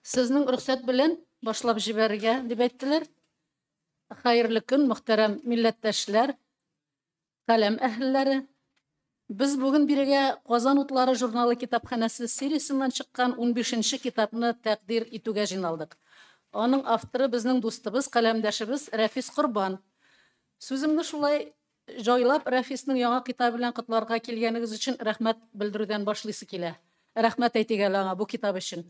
Сезнең рөхсәт белән башлап җибәрергә дип әйттеләр. Хәерле көн, мөхтәрәм милләттәшләр, каләм әһелләре. Без бүген бирегә Казан утлары журналы китапханәсе сериясеннән чыккан 15нче китапны тәкъдир итүгә җыйналдык. Аның авторы безнең дустыбыз, каләмдәшебез Рәфис Корбан. Сүземне шулай җайлап Рәфиснең яңа китабы белән котларга килгәнегез өчен рәхмәт белдерүдән башлыйсы килә. Рәхмәт әйтик әле аңа бу китап өчен.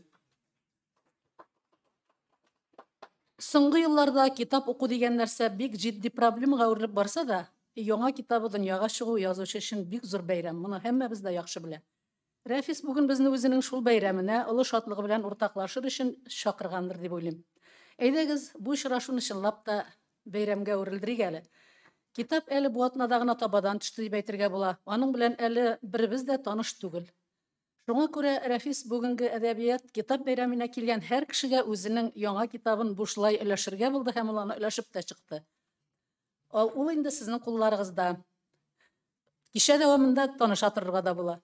Соңгы елларда китап уку дигән нәрсә бик җитди проблемага әверелеп барса да, яңа китабы дөньяга чыгу язучы өчен бик зур бәйрәм. Моны һәммәбез дә яхшы белә. Рәфис бүген безне үзенең шул бәйрәменә олы шатлыгы белән уртаклашыр өчен чакыргандыр дип уйлыйм. Әйдәгез, бу очрашуны чынлап та бәйрәмгә әверелдерик әле. Китап әле бу атнада гына табадан төште дип әйтергә була. Аның белән әле беребез дә таныш түгел. Шуңа күрә Рәфис бүгенге әдәбият китап бәйрәменә килгән һәр кешегә үзенең яңа китабын бушлай өләшергә булды һәм ул аны өләшеп тә чыкты. Ул инде сезнең кулларыгызда. Кичә дәвамында таныша торырга да була.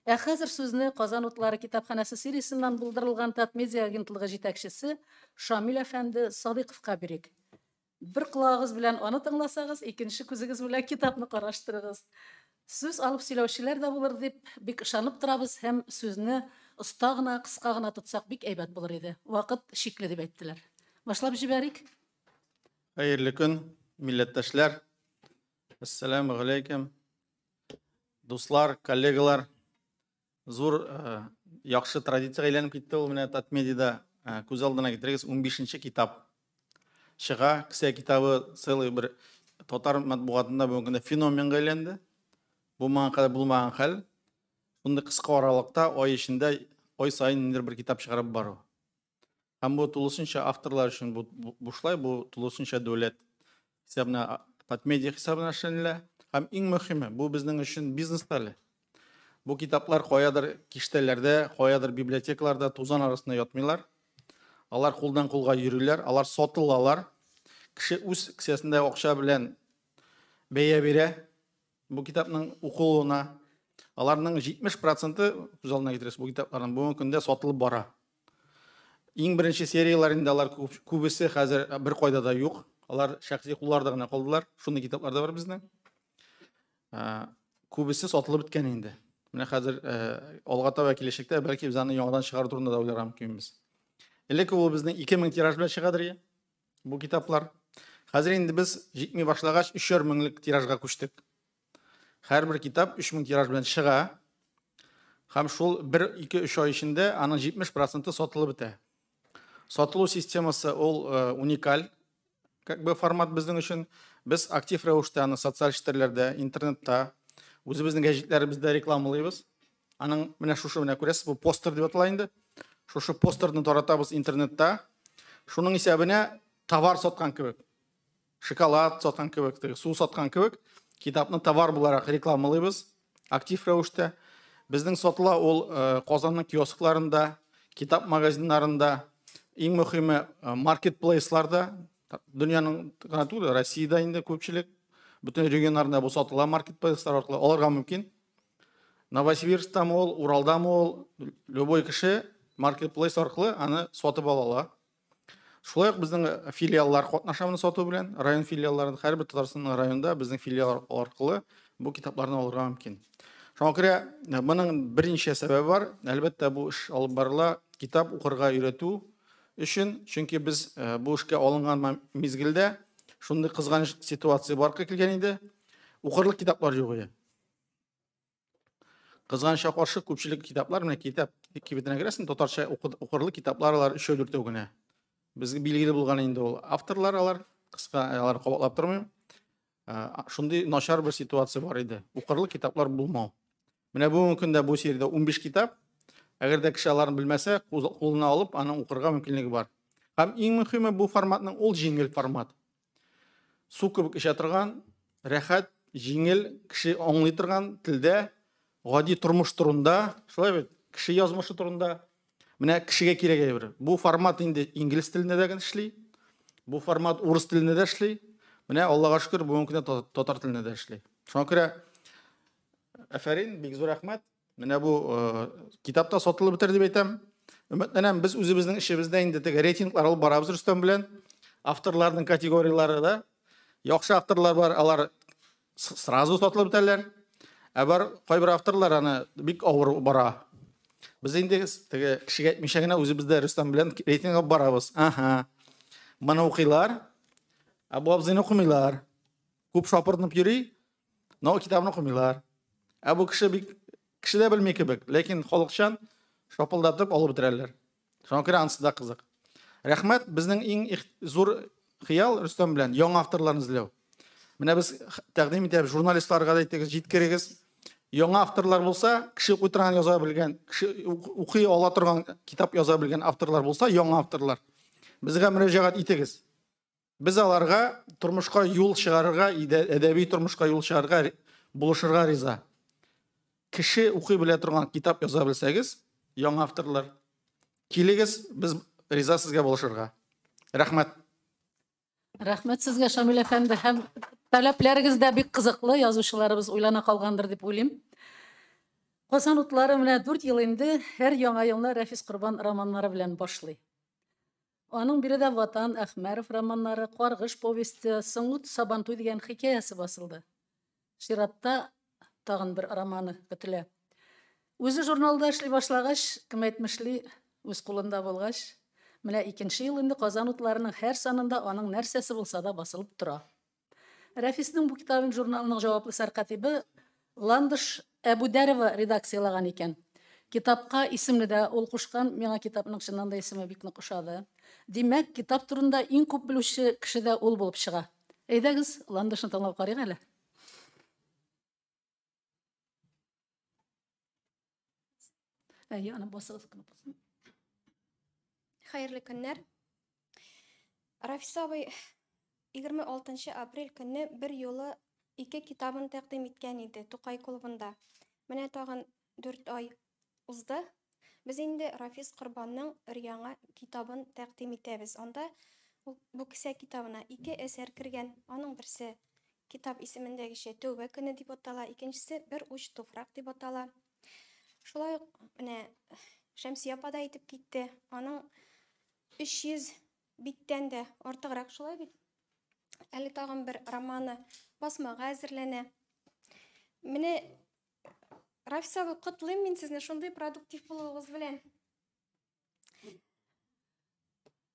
Ә хәзер сүзне Казан утлары китапханәсе сериясеннән булдырылган Татмедиа агентлыгы җитәкчесе Шамил әфәнде Садыйковка бирик. Бер колагыгыз белән аны тыңласагыз, икенче күзегез белән китапны караштырыгыз. Сүз алып сөйләүчеләр дә булыр дип бик ышанып торабыз һәм сүзне оста гына, кыска гына тотсак бик әйбәт булыр иде. Вакыт чикле дип әйттеләр. Башлап җибәрик. Хәерле көн, милләттәшләр. Ассаламу алейкум. Дуслар, коллегалар. Зур, яхшы традициягә әйләнеп китте ул менә Татмедиада. Күз алдына китерегез, 15нче китап чыга. Кесә китабы целый бер татар матбугатында бүгенге көндә феноменга әйләнде. Бу моңа кадәр булмаган хәл. Шундый кыска аралыкта, ай эчендә, ай саен ниндидер бер китап чыгарып бару. Һәм бу тулысынча авторлар өчен бу бушлай, бу тулысынча дәүләт хисабына, Татмедиа хисабына эшләнелә. Һәм иң мөһиме, бу безнең өчен бизнес та әле. Бу китаплар каядыр киштәләрдә, каядыр библиотекаларда тузан арасында ятмыйлар. Алар кулдан кулга йөриләр, алар сатылалар. Кеше үз кесәсендә акча белән бәя бирә бу китапның укылуына. Аларның 70%-ы, күз алдына китерәсез, бу китапларның бүгенге көндә сатылып бара. Иң беренче серияләр инде алар күбесе хәзер бер кайда да юк. Алар шәхси кулларда гына калдылар. Шундый китаплар да бар безнең. Күбесе сатылып беткән инде. Менә хәзер алга таба киләчәктә бәлки без аны яңадан чыгару турында да уйларга мөмкинбез. Элек ул безнең 2000 тираж белән чыгадыр иде бу китаплар. Хәзер инде без җитми башлагач 3,5 меңлек тиражга күчтек. Һәрбер китап 3000 тираж белән чыга. Һәм шул 1, 2, 3 ай эчендә аның 70% сатылып бетә. Сатылу системасы ул уникаль как бы формат безнең өчен. Без актив рәвештә аны социаль челтәрләрдә, интернетта, үзебезнең гәҗитләребездә рекламалыйбыз. Аның менә шушы менә күрәсез, бу постер дип атала инде. Шушы постерны таратабыз интернетта. Шуның исәбенә товар саткан кебек, шоколад саткан кебек, теге су саткан кебек, китапны товар буларак рекламалыйбыз актив рәвештә. Безнең сатыла ул Казанның киоскларында, китап магазиннарында, иң мөһиме маркетплейсларда, дөньяның гына түгел, Россиядә инде күпчелек, бөтен регионнарында бу сатыла маркетплейслар аркылы алырга мөмкин. Новосибирсктамы ул, Уралдамы ул, любой кеше маркетплейс аркылы аны сатып ала ала. Шулай ук безнең филиаллар катнаша моны сату белән, район филиалларын, һәрбер Татарстанның районында безнең филиаллар аркылы бу китапларны алырга мөмкин. Шуңа күрә моның берничә сәбәбе бар. Әлбәттә, бу эш алып барыла китап укырга өйрәтү өчен, чөнки без бу эшкә алынган мизгелдә шундый кызганыч ситуация барлыкка килгән иде. Укырлык китаплар юк иде. Кызганычка каршы, күпчелек китаплар, менә китап кибетенә керәсең, татарча укырлык китаплар алар өчәү дүртәү генә. Безгә билгеле булган инде ул авторлар алар, кыска алар кабатлап тормыйм. Шундый начар бер ситуация бар иде. Укырлык китаплар булмау. Менә бүгенге көндә бу сериядә 15 китап. Әгәр дә кеше аларны белмәсә, кулына алып, аны укырга мөмкинлеге бар. Һәм иң мөһиме бу форматның ул җиңел формат. Су кебек эчә торган, рәхәт, җиңел, кеше аңлый торган телдә, гади тормыш турында, шулай бит, кеше язмышы турында. Менә кешегә кирәк әйбер. Бу формат инде инглиз телендә дә эшли, бу формат урыс телендә дә эшли. Менә Аллага шөкер, бүгенге көндә татар телендә дә эшли. Шуңа күрә афәрин, бик зур рәхмәт. Менә бу китап та сатылып бетер дип әйтәм. Өметләнәм, без үзебезнең эшебездә инде теге рейтинглар алып барабыз Рөстәм белән. Авторларның категорияләре дә. Яхшы авторлар бар, алар сразу сатылып бетәләр. Ә бар кайбер авторлар аны бик авыр бара. Без инде теге кешегә әйтмичә генә үзебез дә Рөстәм белән рейтинг алып барабыз. Аһа. Моны укыйлар, ә бу абзыйны укымыйлар. Күп шапыртынып йөри, но китабын укымыйлар. Ә бу кеше бик кеше дә белми кебек, ләкин халыкчан шапылдатып алып бетерәләр. Шуңа күрә анысы да кызык. Рәхмәт, безнең иң зур хыял Рөстәм белән яңа авторларны эзләү. Менә без тәкъдим итәбез, журналистларга да әйтегез, җиткерегез. Яңа авторлар булса, кеше укый торган яза белгән, кеше укый ала торган китап яза белгән авторлар булса, яңа авторлар. Безгә мөрәҗәгать итегез. Без аларга тормышка юл чыгарырга, әдәби тормышка юл чыгарырга булышырга риза. Кеше укый белә торган китап яза белсәгез, яңа авторлар, килегез, без риза сезгә булышырга. Рәхмәт. Рәхмәт сезгә, Шамил әфәнде, һәм таләпләрегез дә бик кызыклы, язучыларыбыз уйлана калгандыр дип уйлыйм. Казан утлары менә 4 ел инде һәр яңа елны Рәфис Корбан романнары белән башлый. Аның биредә Ватан, Әхмәров романнары, Каргыш повесте, Соңгы Сабантуй дигән хикәясе басылды. Чиратта тагын бер романы көтелә. Үзе журналда эшли башлагач, кем әйтмешли, үз кулында булгач, менә икенче ел инде Казан утларының һәр санында аның нәрсәсе булса да басылып тора. Рәфиснең бу китабын журналның җаваплы сәркатибе Ландыш Әбүдәрова редакцияләгән икән. Китапка исемне дә ул кушкан, миңа китапның чыннан да исеме бик нык ошады. Димәк, китап турында иң күп белүче кеше дә ул булып чыга. Әйдәгез, Ландышны тыңлап карыйк әле. Әйе, аны басыгыз кнопкасын. Хәерле көннәр. Рафис абый 26 апрель көнне бер юлы ике китабын тәкъдим иткән иде Тукай клубында. Менә тагын 4 ай узды. Без инде Рафис Корбанның өр-яңа китабын тәкъдим итәбез. Анда бу кесә китабына ике әсәр кергән. Аның берсе китап исемендәгечә Тәүбә көне дип атала, икенчесе Бер уч туфрак дип атала. Шулай ук менә Шәмсия апа да әйтеп китте. Аның 300 биттән дә артыграк, шулай бит? Әле тагын бер романы басмага әзерләнә. Менә Рафис абый, котлыйм мин сезне шундый продуктив булуыгыз белән.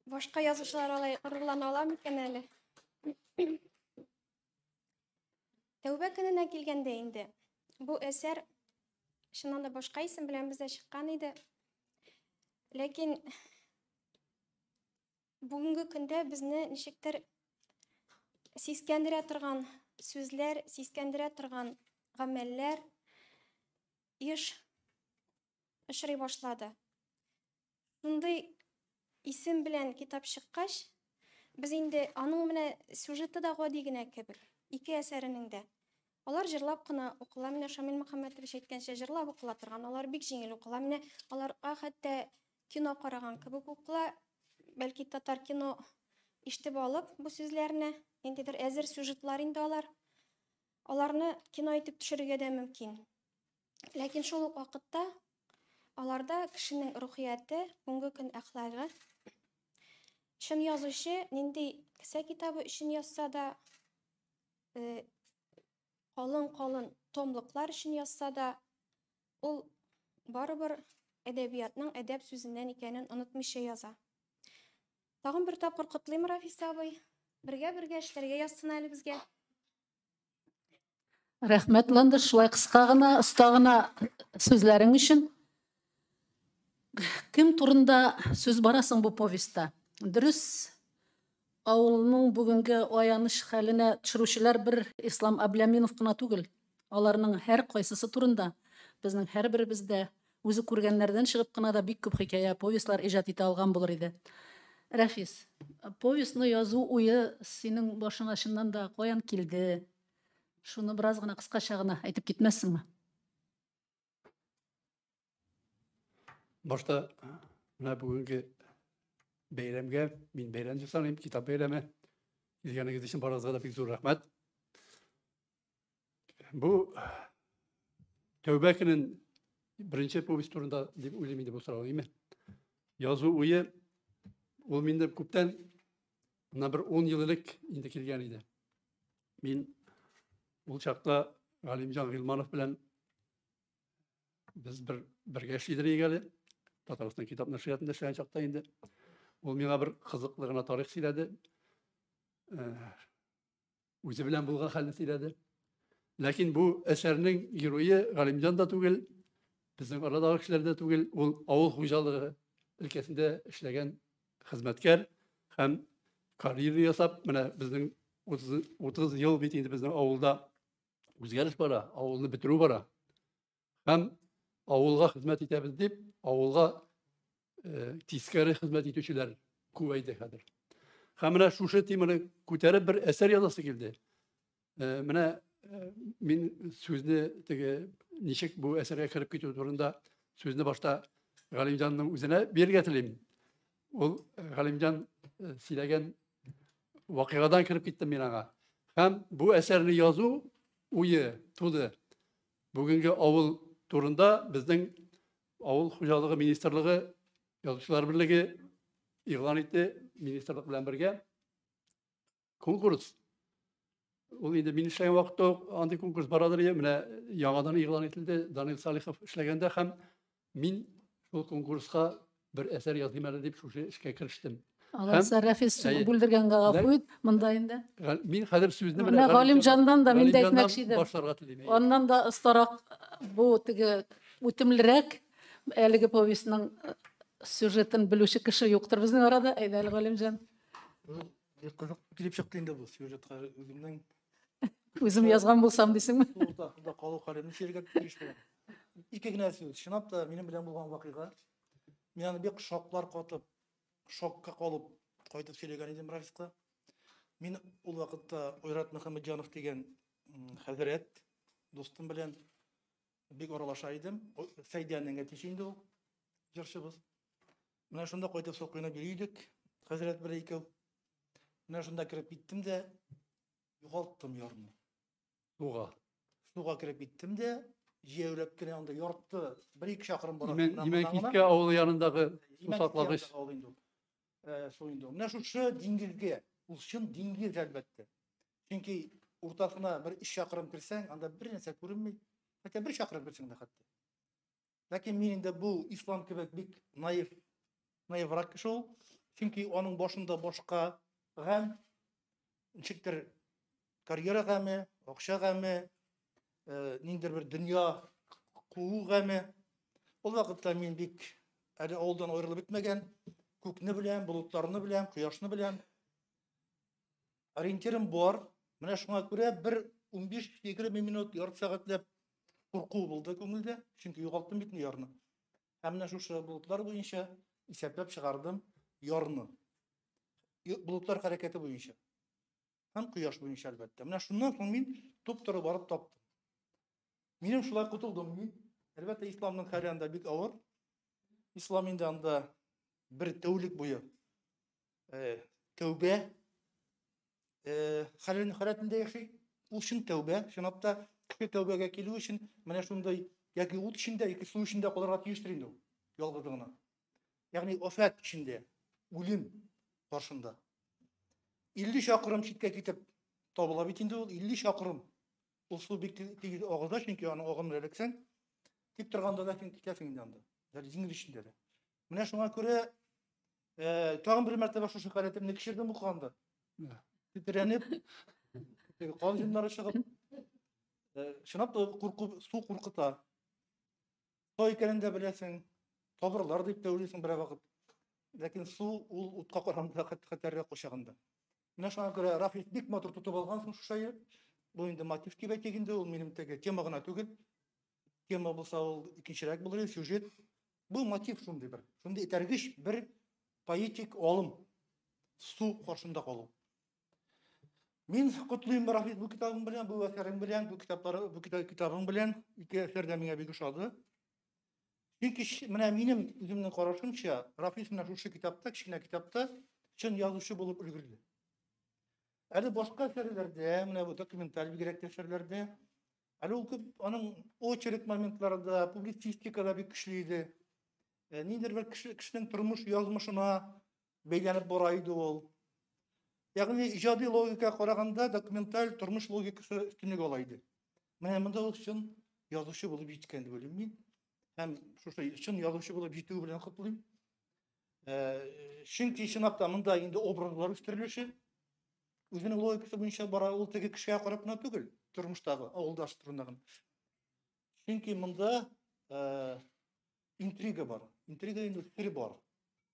Башка язучылар алай горурлана ала микән әле? Тәүбә көненә килгәндә инде, бу әсәр чыннан да башка исем белән бездә чыккан иде. Ләкин бүгенге көндә безне ничектер сискәндерә торган сүзләр, сискәндерә торган гамәлләр еш очрый башлады. Шундый исем белән китап чыккач, без инде аның менә сюжеты да гади генә кебек, ике әсәренең дә. Алар җырлап кына укыла, менә Шамил Мөхәммәтович әйткәнчә, җырлап укыла торган, алар бик җиңел укыла. Менә аларга хәтта кино караган кебек укыла. Бәлки татар кино ишетеп алып бу сүзләрне, ниндидер әзер сюжетлар инде алар. Аларны кино итеп төшерергә дә мөмкин. Ләкин шул ук вакытта аларда кешенең рухияте, бүгенге көн әхлагы. Чын язучы нинди кесә китабы өчен язса да, калын-калын томлыклар өчен язса да, ул барыбер әдәбиятның әдәп сүзеннән икәнен онытмыйча яза. Тагын бер тапкыр котлыйм, Рафис абый. Бергә-бергә эшләргә язсын әле безгә. Рәхмәт, Ландыш, шулай кыска гына, оста гына сүзләрең өчен. Кем турында сүз бара соң бу повестьта? Дөрес, авылның бүгенге аяныч хәленә төшерүчеләр бер Ислам Абляминов кына түгел. Аларның һәр кайсысы турында безнең һәрберебез дә үзе күргәннәрдән чыгып кына да бик күп хикәя, повестьлар иҗат итә алган булыр иде. Рәфис, повестьны язу уе синең башыңа чыннан да каян килде? Шуны бераз гына кыскача гына әйтеп китмәссеңме? Башта менә бүгенге бәйрәмгә, мин бәйрәм дип саныйм, китап бәйрәме. Килгәнегез өчен барыгызга да бик зур рәхмәт. Бу Тәүбә көнен беренче повесть турында дип уйлыйм инде бу сорау, әйме? язу уе ул миндә күптән, моннан бер 10 ел элек инде килгән иде. Мин ул чакта Галимҗан Гыйлманов белән без бергә эшли идек әле. Татарстан китап нәшриятында эшләгән чакта инде. Ул миңа бер кызыклы гына тарих сөйләде. Үзе белән булган хәлне сөйләде. Ләкин бу әсәрнең герое Галимҗан да түгел, безнең арадагы кешеләр дә түгел, ул авыл хуҗалыгы өлкәсендә эшләгән хезмәткәр һәм карьера ясап, менә безнең 30 ел бит инде безнең авылда үзгәреш бара, авылны бетерү бара. Һәм авылга хезмәт итәбез дип, авылга тискәре хезмәт итүчеләр күбәйде хәзер. Һәм менә шушы теманы күтәреп бер әсәр язасы килде. Менә мин сүзне теге ничек бу әсәргә кереп китү турында сүзне башта Галимҗанның үзенә бирергә телим. Ул Галимҗан сөйләгән вакыйгадан кереп киттем мин аңа. Һәм бу әсәрне язу уе туды. Бүгенге авыл турында безнең авыл хуҗалыгы министрлыгы, Язучылар берлеге игълан итте министрлык белән бергә конкурс. Ул инде мин эшләгән вакытта ук андый конкурс барадыр иде. Менә яңадан игълан ителде Данил Салихов эшләгәндә һәм мин шул конкурска бер әсәр языйм әле дип шушы эшкә керештем. Алайса, Рәфис, бүлдергәнгә гафу ит, монда инде. Мин хәзер сүзне менә Галимҗаннан да мин дә әйтмәкче идем. Башларга телим. Аннан да остарак бу теге үтемлерәк әлеге повестьның сюжетын белүче кеше юктыр безнең арада. Әйдә әле, Галимҗан. Бик кызык килеп чыкты инде бу сюжетка үземнең. Үзем язган булсам дисеңме? Уртасында калу хәлемне сөйләргә тиеш булам. Ике генә сүз. Чынлап та минем белән булган вакыйга. Мин аны бик шоклар катып, шокка калып кайтып сөйләгән идем Рафиска. Мин ул вакытта Ойрат Мөхәммәтҗанов дигән хәзрәт дустым белән бик аралаша идем. Сәйдәнең әтисе инде ул, җырчыбыз. Менә шунда кайтып су коенып йөри идек, хәзрәт белән икәү. Менә шунда кереп киттем дә югалттым ярны. Суга. Суга кереп киттем дә, җәяүләп кенә анда ярты, бер-ике чакрым бара. Имән авылы янындагы су саклагыч. Су инде ул. Менә шушы диңгезгә, ул чын диңгез әлбәттә. Чөнки уртасына бер 3 чакрым керсәң, анда бер нәрсә күренми. Хәтта бер чакрым керсәң дә хәтта. Ләкин мин инде бу ислам кебек бик наиврак кеше ул. Чөнки аның башында башка гамь, ничектер карьера гаме, акча гаме, ниндидер бер дөнья куу гаме. Ул вакытта мин бик әле авылдан аерылып бетмәгән, күкне беләм, болытларны беләм, кояшны беләм. Ориентирым бар. Менә шуңа күрә бер 15-20 минут, ярты сәгатьләп курку булды күңелдә, чөнки югалттым бит ярны. Һәм менә шушы болытлар буенча исәпләп чыгардым ярны. Болытлар хәрәкәте буенча. Һәм кояш буенча әлбәттә. Менә шуннан соң мин туп-туры барып таптым. Минем шулай котылдым мин. Әлбәттә, исламның хәле анда бик авыр. Ислам инде анда бер тәүлек буе тәүбә хәлен халәтендә яши. Ул чын тәүбә, чынлап та кеше тәүбәгә килү өчен менә шундый яки ут эчендә, яки су эчендә калырга тиештер инде ул, ялгызы гына. Ягъни афәт эчендә, үлем каршында. 50 чакрым читкә китеп табыла бит инде ул, 50 чакрым. Ул су бик тигез агыза, чөнки аның агымын эләксәң, тик торганда да син китәсең инде анда. Әле диңгез эчендә дә. Менә шуңа күрә тагын бер мәртәбә шушы халәтемне кичердем укыганда. Тетрәнеп, теге кан җоннары чыгып, чынлап та курку, су куркыта. Су икәнен дә беләсең, табырлар дип тә уйлыйсың берәр вакыт. Ләкин су ул утка караганда хәтәррәк кочагында. Менә шуңа күрә Рафис бик матур тотып алгансың шушы әйе. Бу инде мотив дип әйтик инде, ул минем теге тема гына түгел. Тема булса ул икенчерәк булыр иде, сюжет. Бу мотив шундый бер, шундый этәргеч бер поэтик алым. Су каршында калу. Мин котлыйм Рафис бу китабың белән, бу әсәрең белән, бу китаплары, бу китабың белән. Ике әсәр дә миңа бик ошады. Чөнки менә минем үземнең карашымча, Рафис менә шушы китапта, кечкенә китапта чын язучы булып өлгерде. Әле башка әсәрләрдә, менә бу документаль бигрәк тә әсәрләрдә, әле ул күп аның очерк моментларында, публицистикада бик көчле иде. Ниндидер бер кеше, кешенең тормыш язмышына бәйләнеп бара иде ул. Ягъни иҗади логика караганда документаль тормыш логикасы өстенлек ала иде. Менә монда ул чын язучы булып җиткән дип уйлыйм мин. Һәм шушы чын язучы булып җитүе белән котлыйм. Чөнки чынлап та монда инде образлар үстерелеше үзенең логикасы буенча бара, ул теге кешегә карап кына түгел, тормыштагы авылдаш турында гына. Чөнки монда интрига бар. Интрига инде сер бар.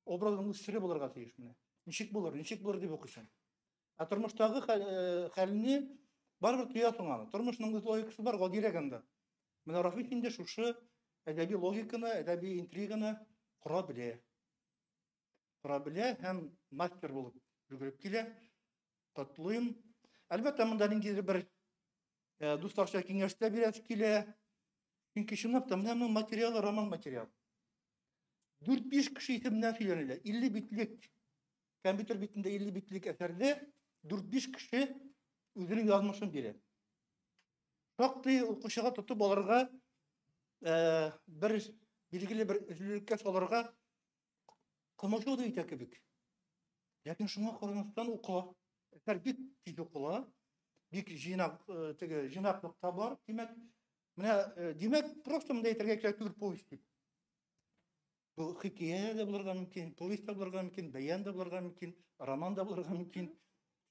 Образның үз сере булырга тиеш менә. Ничек булыр, ничек булыр дип укыйсың. Ә тормыштагы хәлне барыбер тоясың аны. Тормышның үз логикасы бар, гадирәк анда. Менә Рафис инде шушы әдәби логиканы, әдәби интриганы кора белә. Кора белә һәм мастер булып өлгереп килә. Котлыйм. Әлбәттә, монда ниндидер бер дусларча киңәш тә бирәсе килә. Чөнки чынлап та менә моның материалы роман материал. 4-5 кеше исеменнән сөйләнелә. 50 битлек компьютер битендә 50 битлек әсәрдә 4-5 кеше үзенең язмышын бирә. Шактый укучыга тотып алырга, бер билгеле бер өзлелеккә салырга комачау да итә кебек. Ләкин шуңа карамастан укыла. Әсәр бик тиз укыла. Бик җыйнак, теге җыйнаклык та бар. Димәк, менә, димәк, просто монда әйтергә кирәк түгел повесть дип. Бу хикәя дә булырга мөмкин, повесть та булырга мөмкин, бәян да булырга мөмкин, роман да булырга мөмкин.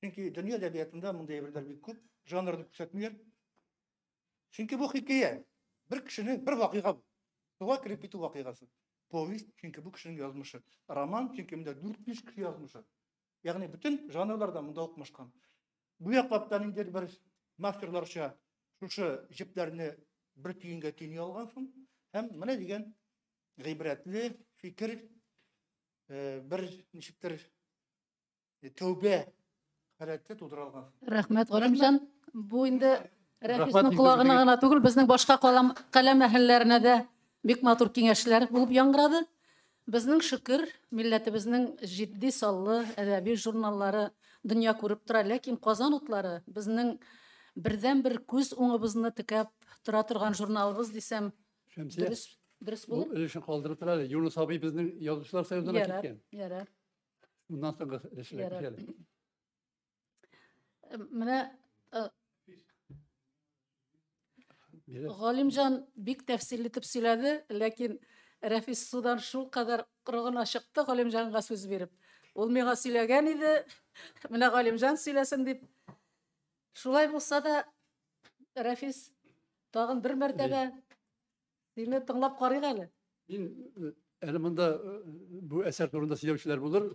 Чөнки дөнья әдәбиятында мондый әйберләр бик күп, жанрны күрсәтмиләр. Чөнки бу хикәя, бер кешенең бер вакыйга бу. Суга кереп китү вакыйгасы. Повесть, чөнки бу кешенең язмышы. Роман, чөнки монда 4-5 кеше язмышы. Ягъни бөтен жанрларда монда укмашкан. Бу яклап та ниндидер бер мастерларча шушы җепләрне бер төенгә төйни алгансың һәм менә дигән гыйбрәтле фикер, бер ничектер тәүбә халәте тудыра алгансың. Рәхмәт, Галимҗан. Бу инде Рәфиснең колагына гына түгел, безнең башка каләм әһелләренә дә бик матур киңәшләр булып яңгырады. Безнең шөкер, милләтебезнең җитди саллы әдәби журналлары дөнья күреп тора, ләкин Казан утлары безнең бердән-бер күз уңыбызны текәп тора торган журналыбыз дисәм, Шәмсия, дөрес булыр. Ул өлешен калдырып тора әле. Юныс абый безнең язучылар союзына киткән. Ярар. Уннан соңгы өлешенә килә. Менә Галимҗан бик тәфсилле итеп сөйләде, ләкин Рәфис судан шул кадәр коры гына чыкты Галимҗанга сүз биреп. Ул миңа сөйләгән иде, менә Галимҗан сөйләсен дип. Шулай булса да, Рәфис, тагын бер мәртәбә сине тыңлап карыйк әле. Мин әле монда бу әсәр турында сөйләүчеләр булыр.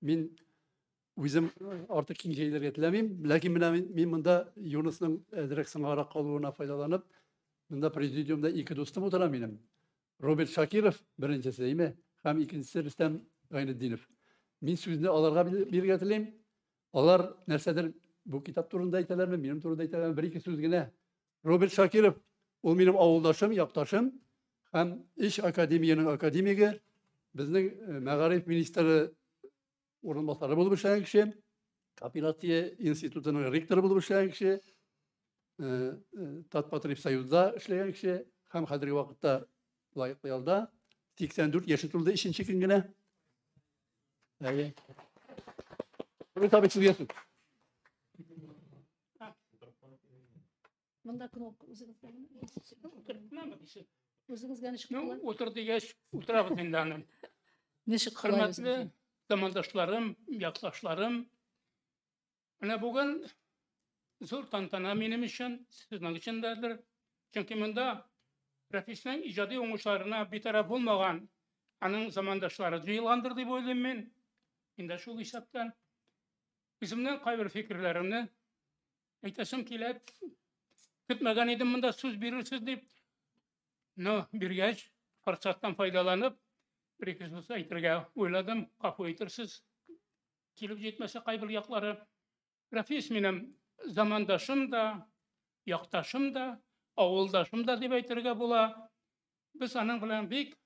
Мин үзем артык киң җәелергә теләмим, ләкин менә мин монда Юнысның әзрәк соңгарак калуына файдаланып, монда президиумда ике дустым утыра минем. Роберт Шакиров беренчесе, әйме, һәм икенчесе Рөстәм Гайнетдинов. Мин сүзне аларга бирергә телим. Алар нәрсәдер бу китап турында әйтәләрме, минем турында әйтәләрме, бер-ике сүз генә. Роберт Шакиров, ул минем авылдашым, якташым һәм Иш академиянең академигы, безнең мәгариф министры урынбасары булып эшләгән кеше, кооперация институтының ректоры булып эшләгән кеше, Татпотребсоюзда эшләгән кеше һәм хәзерге вакытта лаеклы ялда, 84 яше тулды өченче көн генә. Әйе. Роберт абый, сезгә сүз. Монда кнопка үзегездә. Үзегезгә ничек Ну, кулай? утыр дигәч, утырабыз инде аны. Ничек кулай Хөрмәтле үзегезгә? замандашларым, якташларым, менә бүген зур тантана минем өчен, сезнең өчен дәдер. Чөнки монда Рәфиснең иҗади уңышларына битараф булмаган аның замандашлары җыелгандыр дип уйлыйм мин. Инде шул исәптән үземнең кайбер фикерләремне әйтәсем килә. Көтмәгән идем монда сүз бирерсез дип. Но биргәч, форсаттан файдаланып, бер ике сүз әйтергә уйладым. Гафу итерсез. Килеп җитмәсә кайбер яклары. Рәфис минем замандашым да, якташым да, авылдашым да дип әйтергә була. Без аның белән бик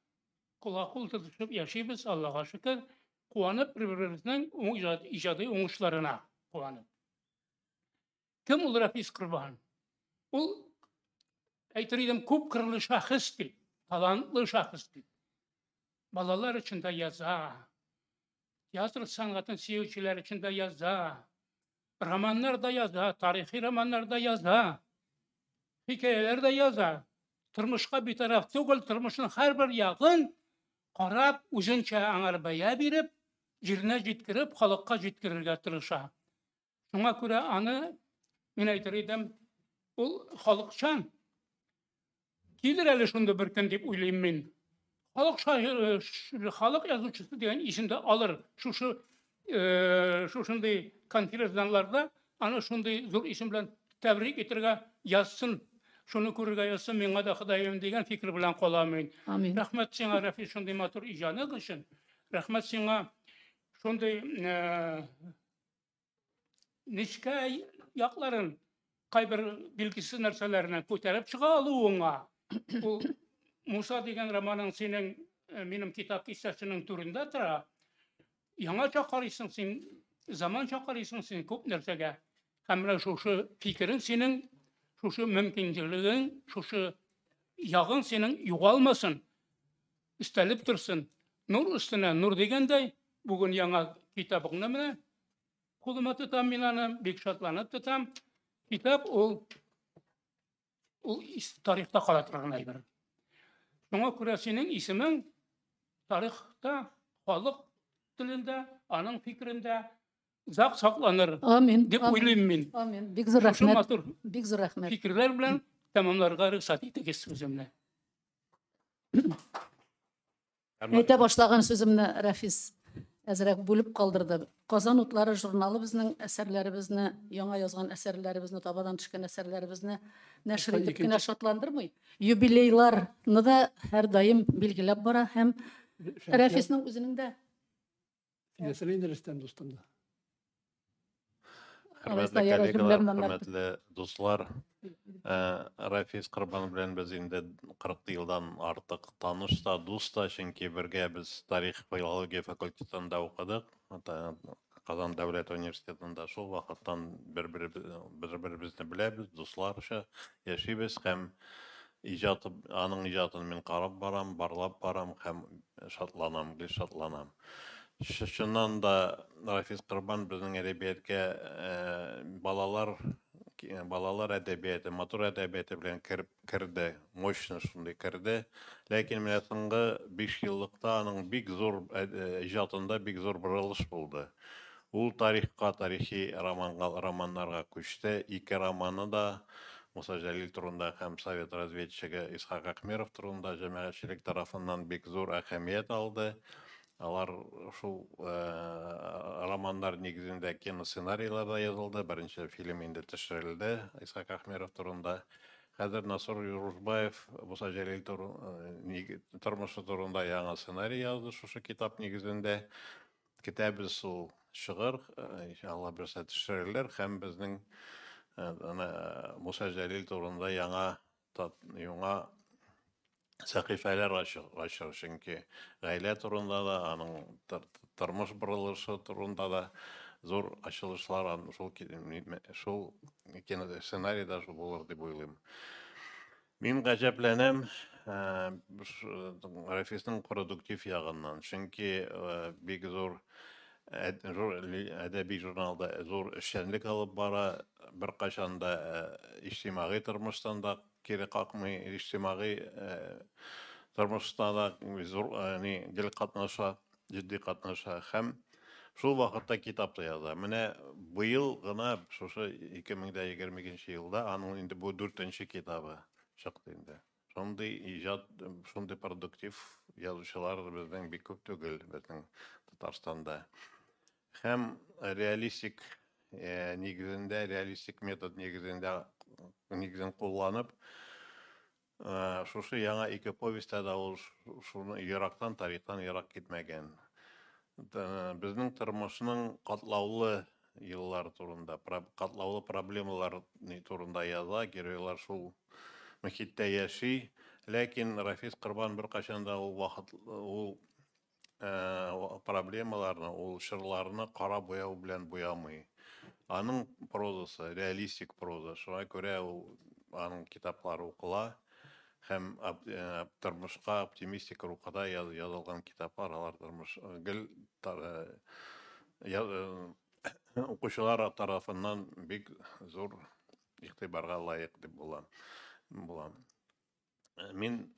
кулга-кул тотышып яшибез, Аллага шөкер, куанып бер-беребезнең иҗади уңышларына куанып. Кем ул Рәфис Корбан? Ул, әйтер идем, күп кырлы шәхес дип, талантлы шәхес дип. Балалар өчен дә яза. Театр сәнгатен сөючеләр өчен дә яза. Романнар да яза, тарихи романнар да яза. Хикәяләр дә яза. Тормышка битараф түгел, тормышның һәрбер ягын карап, үзенчә аңар бәя биреп, җиренә җиткереп, халыкка җиткерергә тырыша. Шуңа күрә аны мин әйтер идем, ул халыкчан. Килер әле шунда бер көн дип уйлыйм мин. Халык шагыйре, халык язучысы дигән исемдә алыр. Шушы шушындый конференцияләрдә аны шундый зур исем белән тәбрик итәргә язсын. Шуны күрергә язсын миңа да Ходаем дигән фикер белән калам мин. Амин. Рәхмәт сиңа, Рафис, шундый матур иҗадың өчен. Рәхмәт сиңа шундый нечкә якларын кайбер билгесез нәрсәләрне күтәреп чыга алуыңа. Ул Муса дигән романың синең минем китап киштәсенең түрендә тора. Яңача карыйсың син, заманча карыйсың син күп нәрсәгә. Һәм менә шушы фикерең синең, шушы мөмкинчелегең, шушы ягың синең югалмасын, өстәлеп торсын. Нур өстенә нур дигәндәй, бүген яңа китабыңны менә кулыма тотам мин аны, бик шатланып тотам. Китап ул ул тарихта кала торган әйбер. Шуңа күрә синең исемең тарихта, халык телендә, аның фикерендә озак сакланыр. Амин. Дип уйлыйм мин. Амин. Бик зур Шушы рәхмәт. матур Бик зур рәхмәт. фикерләр белән тәмамларга рөхсәт итегез сүземне. Әйтә башлаган сүземне Рафис әзрәк бүлеп калдырды. Казан утлары журналы безнең әсәрләребезне, яңа язган әсәрләребезне, табадан төшкән әсәрләребезне нәшер итеп кенә шатландырмый. Юбилейларны да һәрдаим билгеләп бара һәм Рафисның үзенең дә Сөйләсәле инде Рөстәм дустым да. Хөрмәтле коллегалар, хөрмәтле дуслар, Рафис Корбан белән без инде 40 елдан артык таныш та, дус та, чөнки бергә без тарих филология факультетында укыдык. Казан дәүләт университетында шул вакыттан бер-беребезне беләбез, дусларча яшибез һәм иҗат, аның иҗатын мин карап барам, барлап барам һәм шатланам, гел шатланам. Чыннан да Рафис Корбан безнең әдәбияткә балалар балалар әдәбияты, матур әдәбияты белән кереп керде, мощно шундый керде. Ләкин менә соңгы 5 еллыкта аның бик зур иҗатында бик зур борылыш булды. Ул тарихка, тарихи романга, романнарга күчте. Ике романы да Муса Җәлил турында һәм совет разведчигы Исхак Ахмеров турында җәмәгатьчелек тарафыннан бик зур әһәмият алды. Алар шул романнар нигезендә киносценарийлар да язылды. Беренче фильм инде төшерелде Исхак Ахмеров турында. Хәзер Насур Юрушбаев Муса Җәлил тормышы турында яңа сценарий язды шушы китап нигезендә. Көтәбез, ул чыгыр, иншалла берсе төшерелер һәм безнең Муса Җәлил турында яңа яңа сәхифәләр ачыр, чөнки гаилә турында да, аның тормыш борылышы турында да зур ачылышлар шул шул киносценарийда шул булыр дип уйлыйм. Мин гаҗәпләнәм Рафисның продуктив ягыннан, чөнки бик зур әдәби журналда зур эшчәнлек алып бара, беркайчан да иҗтимагый тормыштан да кире какмый, иҗтимагый тормышта да зур ни гел катнаша, җитди катнаша һәм шул вакытта китап та яза. Менә быел гына, шушы 2022 елда аның инде бу дүртенче китабы чыкты инде. Шундый иҗат, шундый продуктив язучылар безнең бик күп түгел безнең Татарстанда. Һәм реалистик нигезендә, реалистик метод нигезендә нигезен кулланып, шушы яңа ике повестьта да ул шуны ерактан, тарихтан ерак китмәгән. Безнең тормышның катлаулы еллар турында, катлаулы проблемалар турында яза, геройлар шул мөхиттә яши. Ләкин Рафис Корбан беркайчан да ул вакыт ул проблемаларны, ул чорларны кара буяу белән буямый. Аның прозасы реалистик проза, шуңа күрә ул аның китаплары укыла. Һәм тормышка оптимистик рухта язылган китаплар, алар тормыш гел укучылар тарафыннан бик зур игътибарга лаек дип була. Мин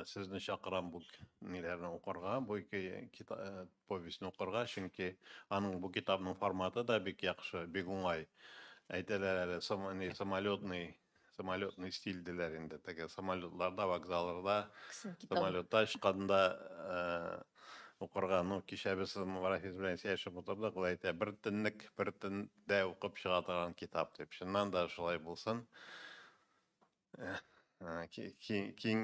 сезне чакырам бу ниләрне укырга, бу ике повестьны укырга, чөнки аның бу китапның форматы да бик яхшы, бик уңай. Әйтәләр әле, самолетный стиль диләр инде. Теге самолетларда, вокзалларда, самолетта очканда укырга. Ну, кичә без Рафис белән сөйләшеп утырдык, ул әйтә, бер төнлек, бер төндә укып чыга торган китап дип. Чыннан да шулай булсын. Киң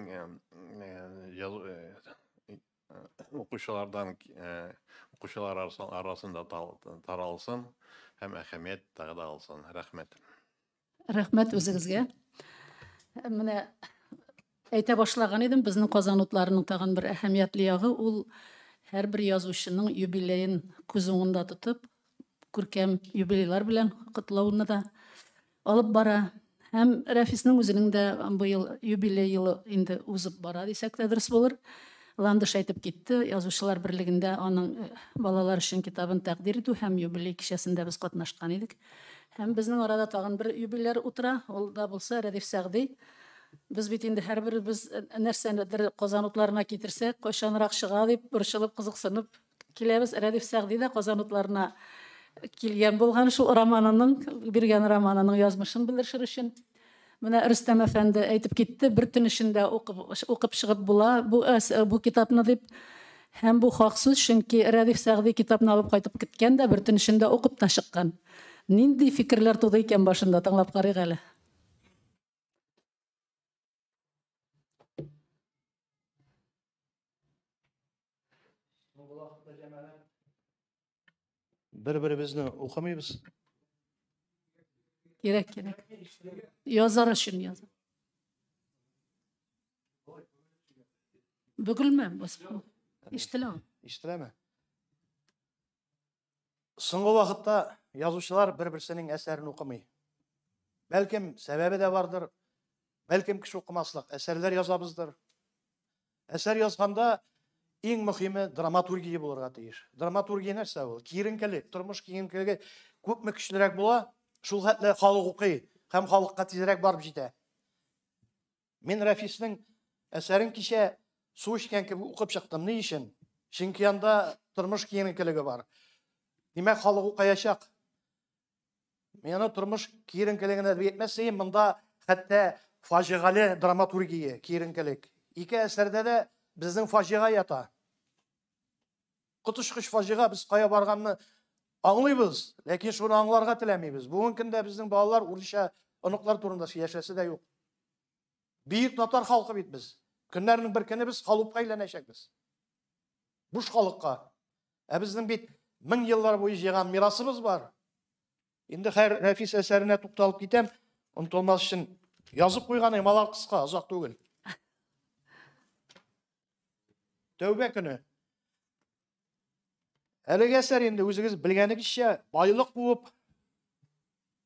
укучылардан укучылар арасында таралсын һәм әһәмият тагы да алсын. Рәхмәт. Рәхмәт үзегезгә. Менә әйтә башлаган идем, безнең Казан утларының тагын бер әһәмиятле ягы ул һәрбер язучының юбилеен күз уңында тотып, күркәм юбилейлар белән котлауны да алып бара. Һәм Рәфиснең үзенең дә быел юбилей елы инде узып бара дисәк тә дөрес булыр. Ландыш әйтеп китте, Язучылар берлегендә аның балалар өчен китабын тәкъдир итү һәм юбилей кичәсендә без катнашкан идек. Һәм безнең арада тагын бер юбиляр утыра, ул да булса Рәдиф Сәгъди. Без бит инде һәрберебез нәрсәнедер Казан утларына китерсәк, кайчанрак чыга дип борчылып, кызыксынып киләбез. Рәдиф Сәгъди дә Казан утларына килгән булган шул романының, биргән романының язмышын белешер өчен. Менә Рөстәм әфәнде әйтеп китте, бер төн эчендә укып чыгып була бу китапны дип. Һәм бу хак сүз, чөнки Рәдиф Сәгъди китапны алып кайтып киткән дә бер төн эчендә укып та чыккан. Нинди фикерләр туды икән башында, тыңлап карыйк әле. Бер-беребезне укымыйбыз. Кирәк, кирәк. Язар өчен язар. Бөгелмә, ишетелә. Ишетеләме? Соңгы вакытта язучылар бер-берсенең әсәрен укымый. Бәлкем сәбәбе дә бардыр, бәлкем кеше укымаслык әсәрләр язабыздыр. Әсәр язганда иң мөһиме драматургия булырга тиеш. Драматургия нәрсә ул? Киеренкелек, тормыш киеренкелеге күпме көчлерәк була, шул хәтле халык укый һәм халыкка тизрәк барып җитә. Мин Рәфиснең әсәрен кичә су эчкән кебек укып чыктым. Ни өчен? Чөнки анда тормыш киеренкелеге бар. Димәк, халык укыячак. Мин аны тормыш киеренкелегенә дип әйтмәс идем, монда хәтта фаҗигале драматургия, киеренкелек. Ике әсәрдә дә безнең фаҗига ята. Коточкыч фаҗига, без кая барганны аңлыйбыз, ләкин шуны аңларга теләмибез. Бүгенге көндә безнең балалар урысча оныклар турында сөйләшәсе дә юк. Бөек татар халкы бит без. Көннәрнең бер көне без халупка әйләнәчәкбез. Буш халыкка. Ә безнең бит мең еллар буе җыйган мирасыбыз бар. Инде хәер Рәфис әсәренә тукталып китәм, онытылмас өчен язып куйган идем, алар кыска, озак түгел. Тәүбә көне. Әлеге әсәр инде үзегез белгәнегезчә байлык куып,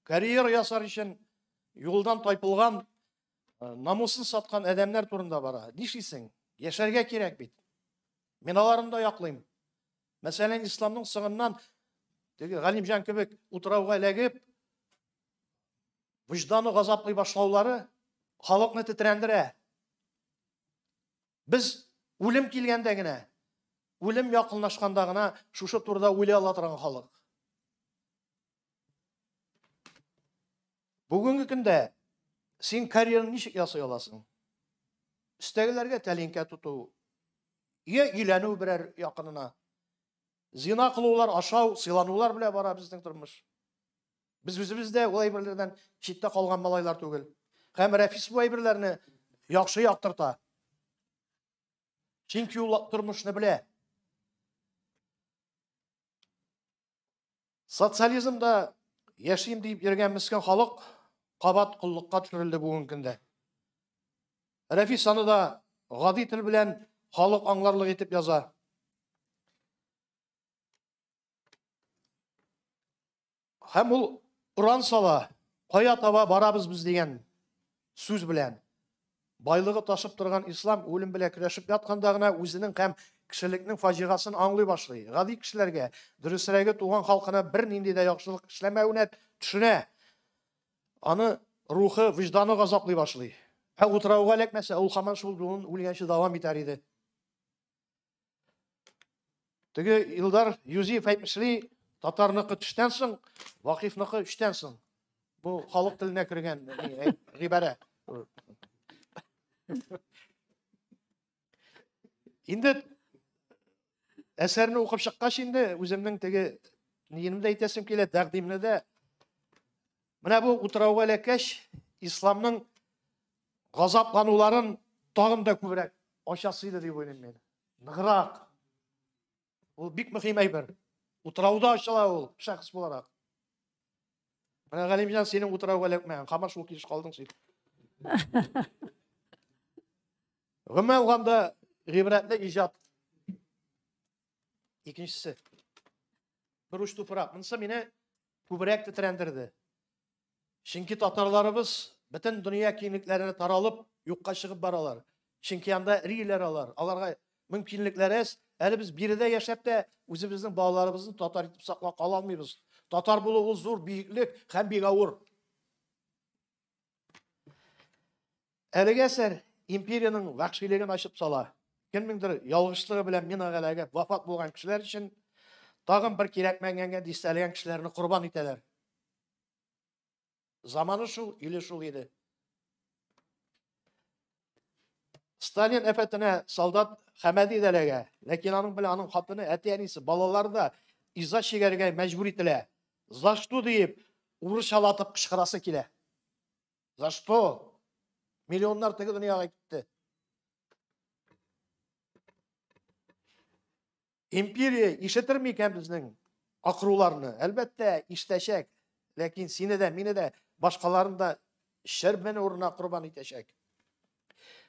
карьера ясар өчен юлдан тайпылган, намусын саткан адәмнәр турында бара. Нишлисең? Яшәргә кирәк бит. Мин аларны да яклыйм. Мәсәлән, исламның соңыннан теге Галимҗан кебек утрауга эләгеп, вөҗданы газаплый башлаулары халыкны тетрәндерә. Без үлем килгәндә генә, үлем якынлашканда гына шушы турыда уйлый ала торган халык. Бүгенге көндә син карьераны ничек ясый аласың? Өстәгеләргә тәлинкә тоту, я өйләнү берәр якынына, зина кылулар, ашау, сыйланулар белән бара безнең тормыш. Без үзебез дә ул әйберләрдән читтә калган малайлар түгел. Һәм Рәфис бу әйберләрне яхшы яктырта. Чөнки ул тормышны белә. Социализмда яшим дип йөргән мескен халык кабат коллыкка төшерелде бүгенге көндә. Рәфис аны да гади тел белән халык аңларлык итеп яза. Һәм ул уран сала, кая таба барабыз без дигән сүз белән. Байлыгы ташып торган ислам үлем белән көрәшеп ятканда гына үзенең һәм кешелекнең фаҗигасын аңлый башлый. Гади кешеләргә, дөресрәге туган халкына бернинди дә яхшылык эшләмәвенә төшенә. Аны рухы, вөҗданы газаплый башлый. Ә утрауга эләкмәсә, ул һаман шул юлын үлгәнче дәвам итәр иде. Теге Илдар Юзиев әйтмешли, татарныкы төштән соң, Вакыйфныкы өчтән соң. Бу халык теленә кергән гыйбарә. Инде әсәрне укып чыккач инде үземнең теге ниемне дә әйтәсем килә, тәкъдимне дә. Менә бу утрауга эләккәч, исламның газаплануларын тагын да күбрәк ачасы иде дип уйлыйм мин. Ныграк. Ул бик мөһим әйбер. Утрауда ачыла ул шәхес буларак. Менә Галимҗан синең утрауга эләкмәгән, һаман шул килеш калдың син. Гомумән алганда гыйбрәтле иҗат. Икенчесе. Бер уч туфрак. Монысы мине күбрәк тетрәндерде. Чөнки татарларыбыз бөтен дөнья киңлекләренә таралып, юкка чыгып баралар. Чөнки анда эриләр алар. Аларга мөмкинлекләр әз. Әле без биредә яшәп тә үзебезнең балаларыбызны татар итеп саклап кала алмыйбыз. Татар булу ул зур биеклек һәм бик авыр. Әлеге әсәр империянең вәхшилеген ачып сала. Кемнеңдер ялгышлыгы белән минага эләгеп вафат булган кешеләр өчен тагын бер кирәкмәгәнгә дистәләгән кешеләрне корбан итәләр. Заманы шул, иле шул иде. Сталин әфәтенә солдат Хәмәди дә эләгә. Ләкин аның белән аның хатыны, әти-әнисе, балалары да иза чигәргә мәҗбүр ителә. За что диеп, урысчалатып кычкырасы килә. За что? Миллионнар теге дөньяга китте. Империя ишетер микән безнең акыруларны? Әлбәттә, ишетәчәк. Ләкин сине дә, мине дә, башкаларын да шәрбән урынына корбан итәчәк.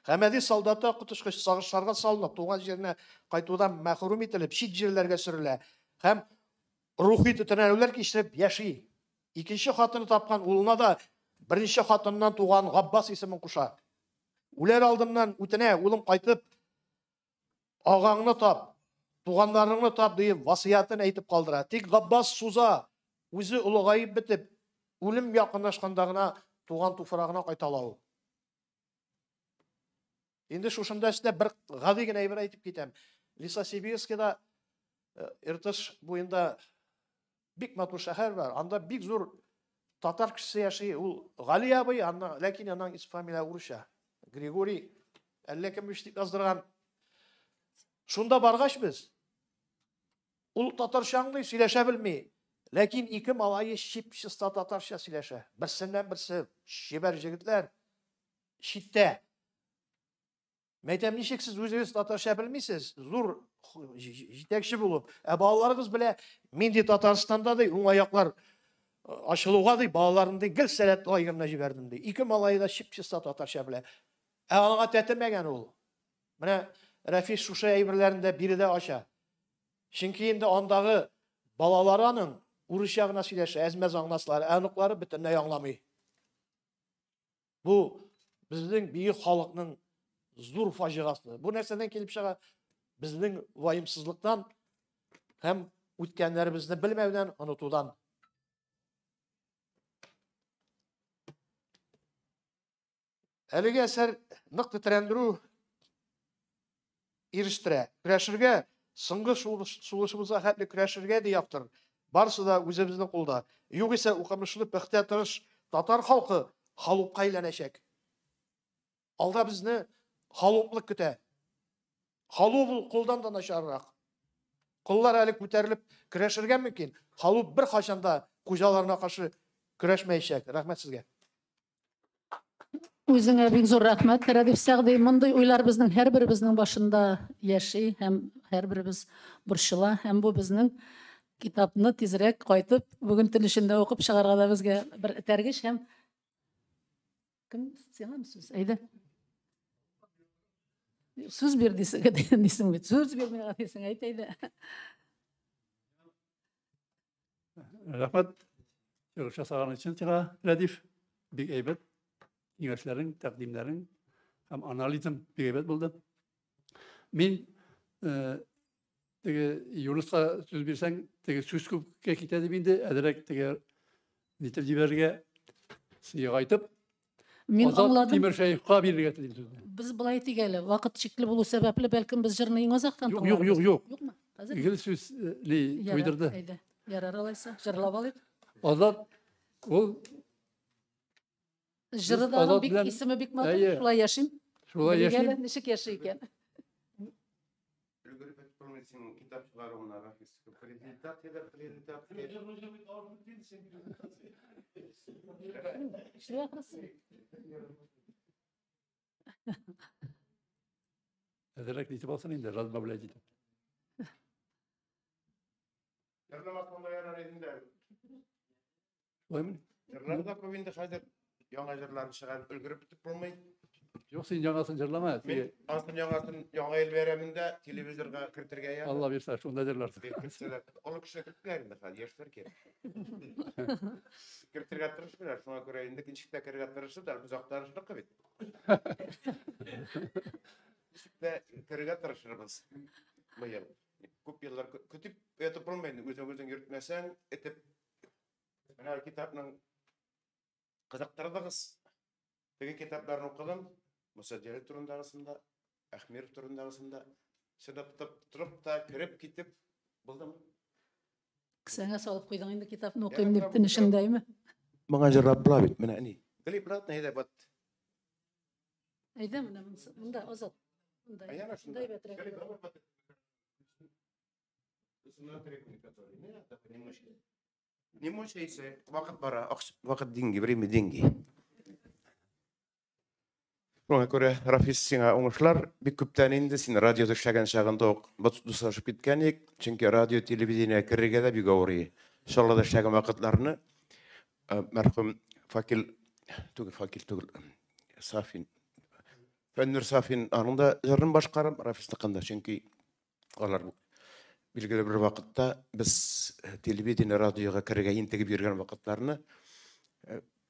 Хәмәди солдаты коточкыч сагышларга салынып, туган җиренә кайтудан мәхрүм ителеп, чит җирләргә сөрелә һәм рухи тетрәнүләр кичереп яши. Икенче хатыны тапкан улына да беренче хатыннан туган Габбас исемен куша. Үләр алдыннан үтенә, улым кайтып, Агаңны тап, туганнарыңны тап диеп васыятен әйтеп калдыра. Тик Габбас суза, үзе олыгаеп бетеп, үлем якынлашканда гына туган туфрагына кайта ала ул. Инде шушында өстә бер гади генә әйбер әйтеп китәм. Лесосибирскида э, Иртыш буенда бик матур шәһәр бар. Анда бик зур татар кешесе яши. Ул Гали абый, анна, ләкин аның исем фамилия урысча. Григорий әллә кем дип яздырган. Шунда баргач без, ул татарча аңлый, сөйләшә белми. Ләкин ике малае чип-чиста татарча сөйләшә. Берсеннән берсе чибәр җегетләр читтә. Мәйтәм, ничек сез үзегез татарча белмисез, зур җитәкче булып, ә балаларыгыз белә, мин ди Татарстанда ди, уңай яклар э, ачылуга ди, балаларын ди гел сәләт лагерына җибәрдем ди. Ике малае да чип-чиста татарча белә. Ә аңа тәтемәгән ул. Менә Рәфис шушы әйберләрен дә биредә ача. Чөнки инде андагы балалары аның урысча гына сөйләшә, әз-мәз аңласалар, ә оныклары бөтенләй аңламый. Бу безнең бөек халыкның зур фаҗигасы. Бу нәрсәдән килеп чыга? Безнең ваемсызлыктан һәм үткәннәребезне белмәүдән, онытудан. Әлеге әсәр нык тетрәндерү ирештерә. Көрәшергә, соңгы сулышыбызга хәтле көрәшергә ди автор. Барысы да үзебезнең кулда. Югыйсә укымышлы, пөхтә, тырыш татар халкы халупка әйләнәчәк. Алда безне халуплык көтә. Халуп ул кулдан да начаррак. Коллар әле күтәрелеп көрәшергә мөмкин. Халуп бер кайчан да хуҗаларына каршы көрәшмәячәк. Рәхмәт сезгә. Үзеңә бик зур рәхмәт, Рәдиф Сәгъди. Мондый уйлар безнең һәрберебезнең башында яши һәм һәрберебез борчыла. Һәм бу безнең китапны тизрәк кайтып, бүген төн эчендә укып чыгарга да безгә бер этәргеч һәм кем сиңа сүз? Әйдә. Сүз бир дисең, дисең бит. Сүз бир миңа дисең, әйт әйдә. Рәхмәт. Чыгыш ясаган өчен сиңа, Рәдиф. Бик әйбәт киңәшләрең, тәкъдимнәрең. Һәм анализың бик әйбәт булды. Мин теге Юныска сүз бирсәң, теге сүз күпкә китә дип инде, әзрәк теге нитеп җибәрергә сыйгайтып, Мин Азат аңладым. Тимершәевка бирергә телим сүзне. Без болай әйтик әле, вакыт чикле булу сәбәпле, бәлкем без җырны иң азактан Юк, юк, тыңларбыз. юк, юк. Юкмы? Хәзер? Гел сүз ни Ярар, туйдырды. Әйдә. Ярар алайса, җырлап алыйк. Азат ул Җыры Без да аның Азат бик белән- исеме бик матур, Әйе. шулай яшим. Шулай Белик яшим. әле, ничек яши икән. Өлгереп бетеп булмый синең китап чыгаруыңа, Рафис. Презентация дә презентация. Эшли ахрысы. Әзрәк нитеп алсын инде, разбавлять итеп. Җырламасаң да ярар иде инде. Шулаймы? Җырлар да күп инде хәзер. Яңа җырларны чыгарып өлгереп бетеп булмый. Юк, син яңасын җырлама. Мин Теге анысын яңасын Яңа ел бәйрәмендә телевизорга кертергә язып. Алла бирсә, шунда җырларсың. Бик кертсәләр, олы кеше кертмиләр инде хәзер, яшьләр кирәк. Кертергә тырышмыйлар, шуңа күрә инде ничек тә керергә тырышып, әле без актарышлыкы бит. Ничек тә керергә тырышырбыз. Быел. Күп еллар көтеп ятып булмый инде, үзең үзең йөртмәсәң, этеп менә китапның кызыктырдыгыз. Теге китапларны укыдым. Муса Җәлил турындагысында, Әхмеров турындагысында чыдап торып та кереп китеп булдым. Кесәңә салып куйдың инде китапны укыйм дип төн эчендәме? Моңа җырлап була бит, менә ни. Глеб Ратный әйдә бат. Әйдә менә монысы. Монда Азат. Монда. Аяна шунда. Монда әйбәтрәк. Глеб, давай бат. Не мучайся. Вакыт бара, вакыт деньги, время деньги. Шуңа күрә, Рафис, сиңа уңышлар. Бик күптән инде син радиода эшләгән чагында ук дуслашып киткән идек. Чөнки радио, телевидение керергә дә бик авыр иде. Чаллыда эшләгән вакытларны мәрхүм Факил түгел, Факил түгел, Сафин. Фәннур Сафин аның да җырын башкарам Рафисныкында, чөнки алар билгеле бер вакытта без телевидение, радиога керергә интегеп йөргән вакытларны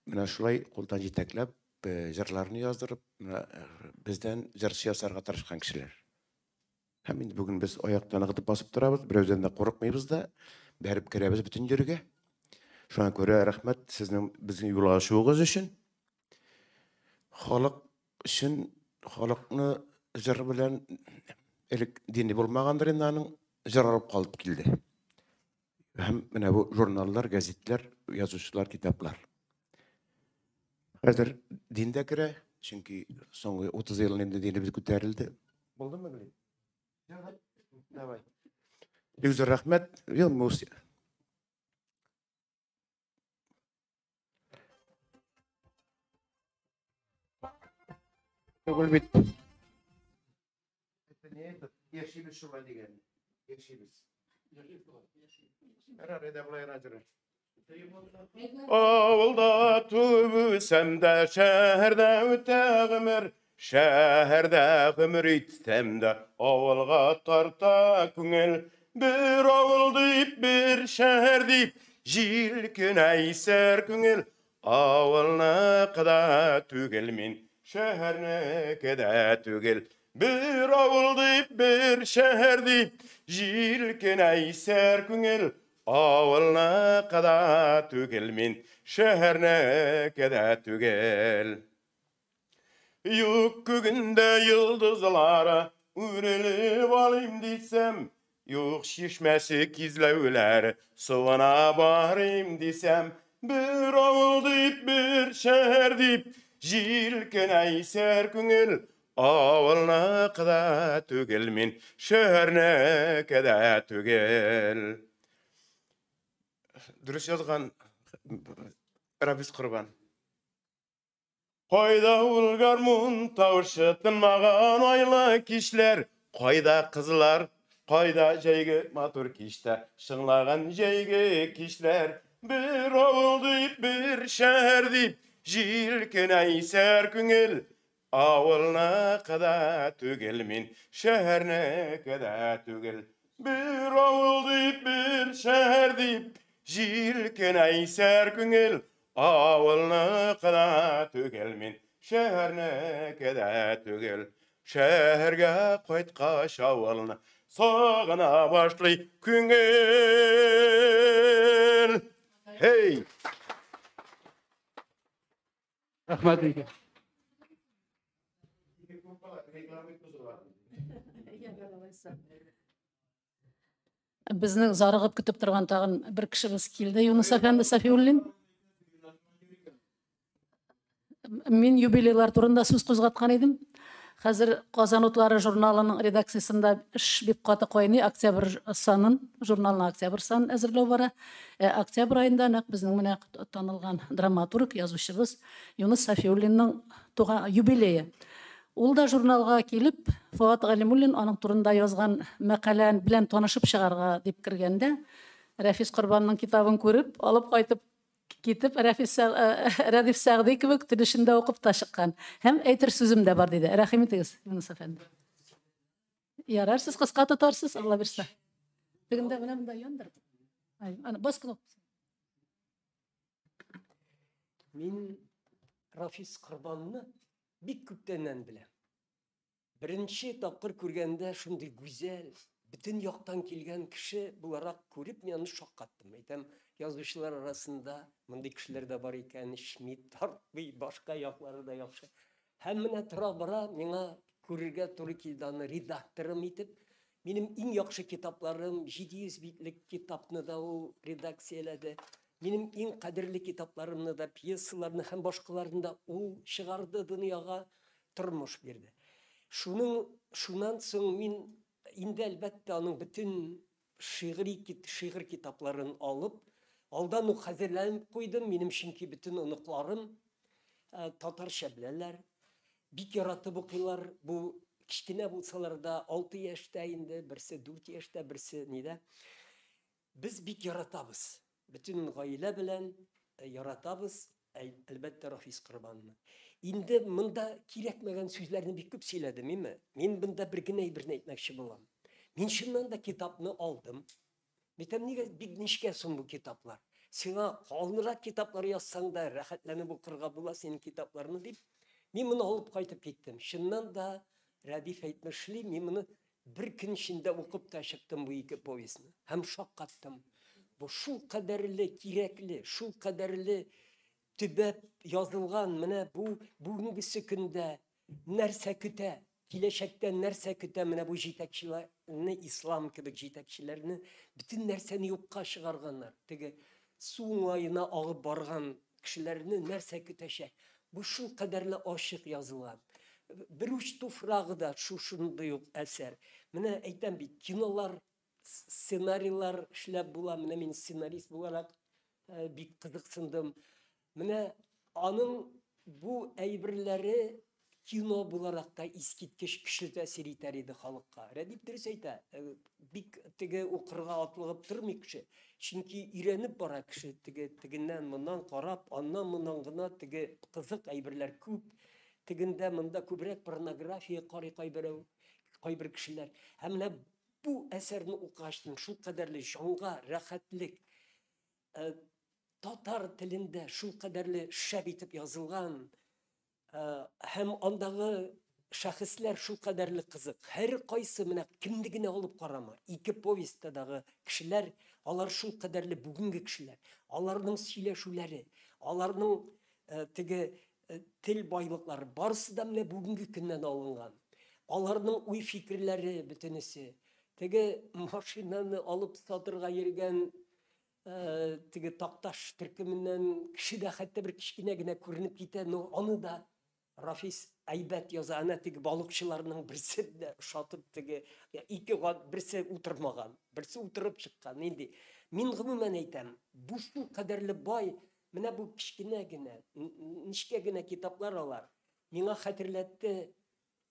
менә шулай кулдан җитәкләп, җырларны яздырып, менә бездән җырчы ясарга тырышкан кешеләр. Һәм инде бүген без аяктан ныгытып басып торабыз, берәүдән дә курыкмыйбыз да, бәреп керәбез бөтен җиргә. Шуңа күрә рәхмәт сезнең безнең юл ачуыгыз өчен. Халык өчен, халыкны җыр белән элек дини булмагандыр инде аның җыр алып калып килде. Һәм менә бу журналлар, газетлар, язучылар, китаплар. Хәзер дин дә керә, чөнки соңгы 30 ел инде динебез күтәрелде. Булдымы, Глеб? Давай. Бик зур рәхмәт. Юк, Муси. Түгел бит. Это не этот. Яшибез шулай дигән. Яшибез. Ярар, әйдә болай гына җырлыйк. Авылда туып үсәм дә, шәһәрдә үтә гомер, шәһәрдә гомер итсәм дә, авылга тарта күңел. Бер авыл дип, бер шәһәр дип, җилкенә исәр күңел. Авылныкы да түгел мин, шәһәрнеке дә түгел. Бер авыл дип, бер шәһәр дип, җилкенә исәр күңел. Авылныкы да түгел мин, шәһәрнеке дә түгел. Юк күгендә йолдызлары үрелеп алыйм дисәм, юк чишмәсе кизләүләр суына барыйм дисәм, бер авыл дип, бер шәһәр дип, җилкенә исәр күңел. Авылныкы да түгел мин, шәһәрнеке дә түгел. Дөрес язган Рафис Корбан. Кайда ул гармун тавышы тынмаган айлы кичләр, кайда кызлар, кайда җәйге матур кичтә чыңлаган җәйге кичләр. Бер авыл дип, бер шәһәр дип, җилкенә исәр күңел. Авылныкы да түгел мин, шәһәрнеке дә түгел. Бер авыл дип, бер шәһәр дип, җилкенә исәр күңел. Авылныкы да түгел мин, Шәһәрнеке дә түгел. Шәһәргә кайткач авылны сагына башлый күңел. Һей! Рәхмәт инде. Безнең зарыгып көтеп торган тагын бер кешебез килде, Юныс әфәнде Сафиуллин. Мин юбилейлар турында сүз кузгаткан идем. Хәзер Казан утлары журналының редакциясендә эш бик каты кайный. Октябрь санын, журналның октябрь санын әзерләү бара. Ә октябрь аенда нәкъ безнең менә танылган драматург, язучыбыз Юныс Сафиуллинның туган юбилее. Ул да журналга килеп, Фоат Галимуллин аның турында язган мәкалә белән танышып чыгарга дип кергәндә, Рәфис Корбанның китабын күреп, алып кайтып китеп, Рәфис Рәдиф Сәгъди кебек төн эчендә укып та чыккан. Һәм әйтер сүзем дә бар, диде. Рәхим итегез, Юныс әфәнде. Ярар, сез кыска тотарсыз, Алла бирсә. Тегендә менә монда яндыр. Ай, ана бас кнопкасын. Мин Рафис Корбанны бик күптәннән беләм. Беренче тапкыр күргәндә шундый гүзәл, бөтен яктан килгән кеше буларак күреп, мин аны шаккаттым. Әйтәм, язучылар арасында мондый кешеләр дә бар икән, эчми, тартмый, башка яклары да яхшы. Һәм менә тора-бара миңа күрергә туры килде аны редакторым итеп. Минем иң яхшы китапларым, 700 битлек китапны да ул редакцияләде. Минем иң кадерле китапларымны да, пьесаларны һәм башкаларны да ул чыгарды дөньяга, тормыш бирде. Шуның шуннан соң мин инде әлбәттә аның бөтен шигъри шигырь китапларын алып, алдан ук хәзерләнеп куйдым. Минем чөнки бөтен оныкларым татарча беләләр, бик яратып укыйлар. Бу кечкенә булсалар да 6 яшьтә инде, берсе 4 яшьтә, берсе нидә. Без бик яратабыз. Бөтен гаилә белән яратабыз, әлбәттә, Рафис Корбанны. Инде монда кирәкмәгән сүзләрне бик күп сөйләдем, име? Мин монда бер генә әйберне әйтмәкче булам. Мин чыннан да китапны алдым. Әйтәм, нигә бик нечкә соң бу китаплар? Сиңа калынрак китаплар язсаң да рәхәтләнеп укырга була синең китапларны дип, мин моны алып кайтып киттем. Чыннан да Рәдиф әйтмешли, мин моны бер көн эчендә укып та чыктым бу ике повестьны һәм шаккаттым. Бу шул кадәрле кирәкле, шул кадәрле төбәп язылган, менә бу бүгенгесе көндә нәрсә көтә, киләчәктә нәрсә көтә менә бу җитәкчеләрне, ислам кебек җитәкчеләрне, бөтен нәрсәне юкка чыгарганнар. Теге су уңаена агып барган кешеләрне нәрсә көтәчәк? Бу шул кадәрле ачык язылган. Бер уч туфрагы да шушындый ук әсәр. Менә әйтәм бит, кинолар, сценарийлар эшләп була. Менә мин сценарист буларак бик кызыксындым. Менә аның бу әйберләре кино буларак та искиткеч көчле тәэсир итәр иде халыкка. Рәдиф дөрес әйтә, бик теге укырга атлыгып тормый кеше. Чөнки өйрәнеп бара кеше, теге тегеннән моннан карап, аннан моннан гына теге кызык әйберләр күп. Тегендә монда күбрәк порнография карый кайберәү, кайбер кешеләр. Һәм менә бу әсәрне укыгач, шул кадәрле җанга рәхәтлек, татар телендә шул кадәрле шәп итеп язылган, һәм андагы шәхесләр шул кадәрле кызык. Һәр кайсы менә кемне генә алып карама, ике повестьтадагы кешеләр, алар шул кадәрле бүгенге кешеләр. Аларның сөйләшүләре, аларның теге тел байлыклары барысы да менә бүгенге көннән алынган. Аларның уй-фикерләре бөтенесе. Теге машинаны алып сатырга йөргән теге такташ төркеменнән кеше дә хәтта бер кечкенә генә күренеп китә, но аны да Рафис әйбәт яза. Әнә теге балыкчыларның берсе дә ошатып теге ике берсе утырмаган, берсе утырып чыккан. Нинди? Мин гомумән әйтәм, бу шул кадәрле бай, менә бу кечкенә генә, нечкә генә китаплар алар. Миңа хәтерләтте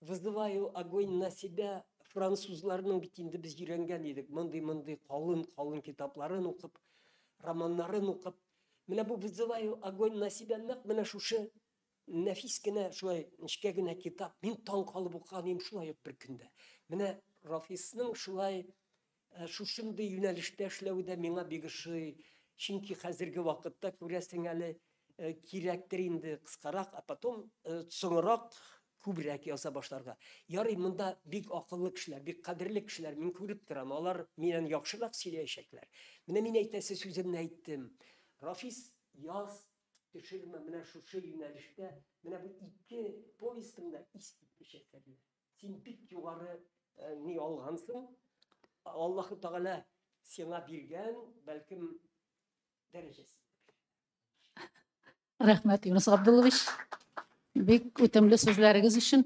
Вызываю огонь на себя французларның бит инде без өйрәнгән идек, мондый-мондый калын-калын китапларын укып, романнарын укып. Менә бу Вызываю огонь на себя нәкъ менә шушы нәфис кенә, шулай нечкә генә китап. Мин таң калып укыган идем шулай ук бер көндә. Менә Рафисның шулай шушындый юнәлештә эшләве дә миңа бик ошый. Чөнки хәзерге вакытта күрәсең әле кирәктер инде кыскарак, а потом соңрак күбрәк яза башларга. Ярый, монда бик акыллы кешеләр, бик кадерле кешеләр, мин күреп торам, алар миннән яхшырак сөйләячәкләр. Менә мин әйтәсе сүземне әйттем. Рафис, яз, төшермә менә шушы юнәлештә, менә бу ике повестың да искиткеч әсәрләр. Син бик югары ни алгансың. Аллаһы Тәгалә сиңа биргән, бәлкем, дәрәҗәсе. Рәхмәт, Юныс Габдуллович. Бик үтемле сүзләрегез өчен.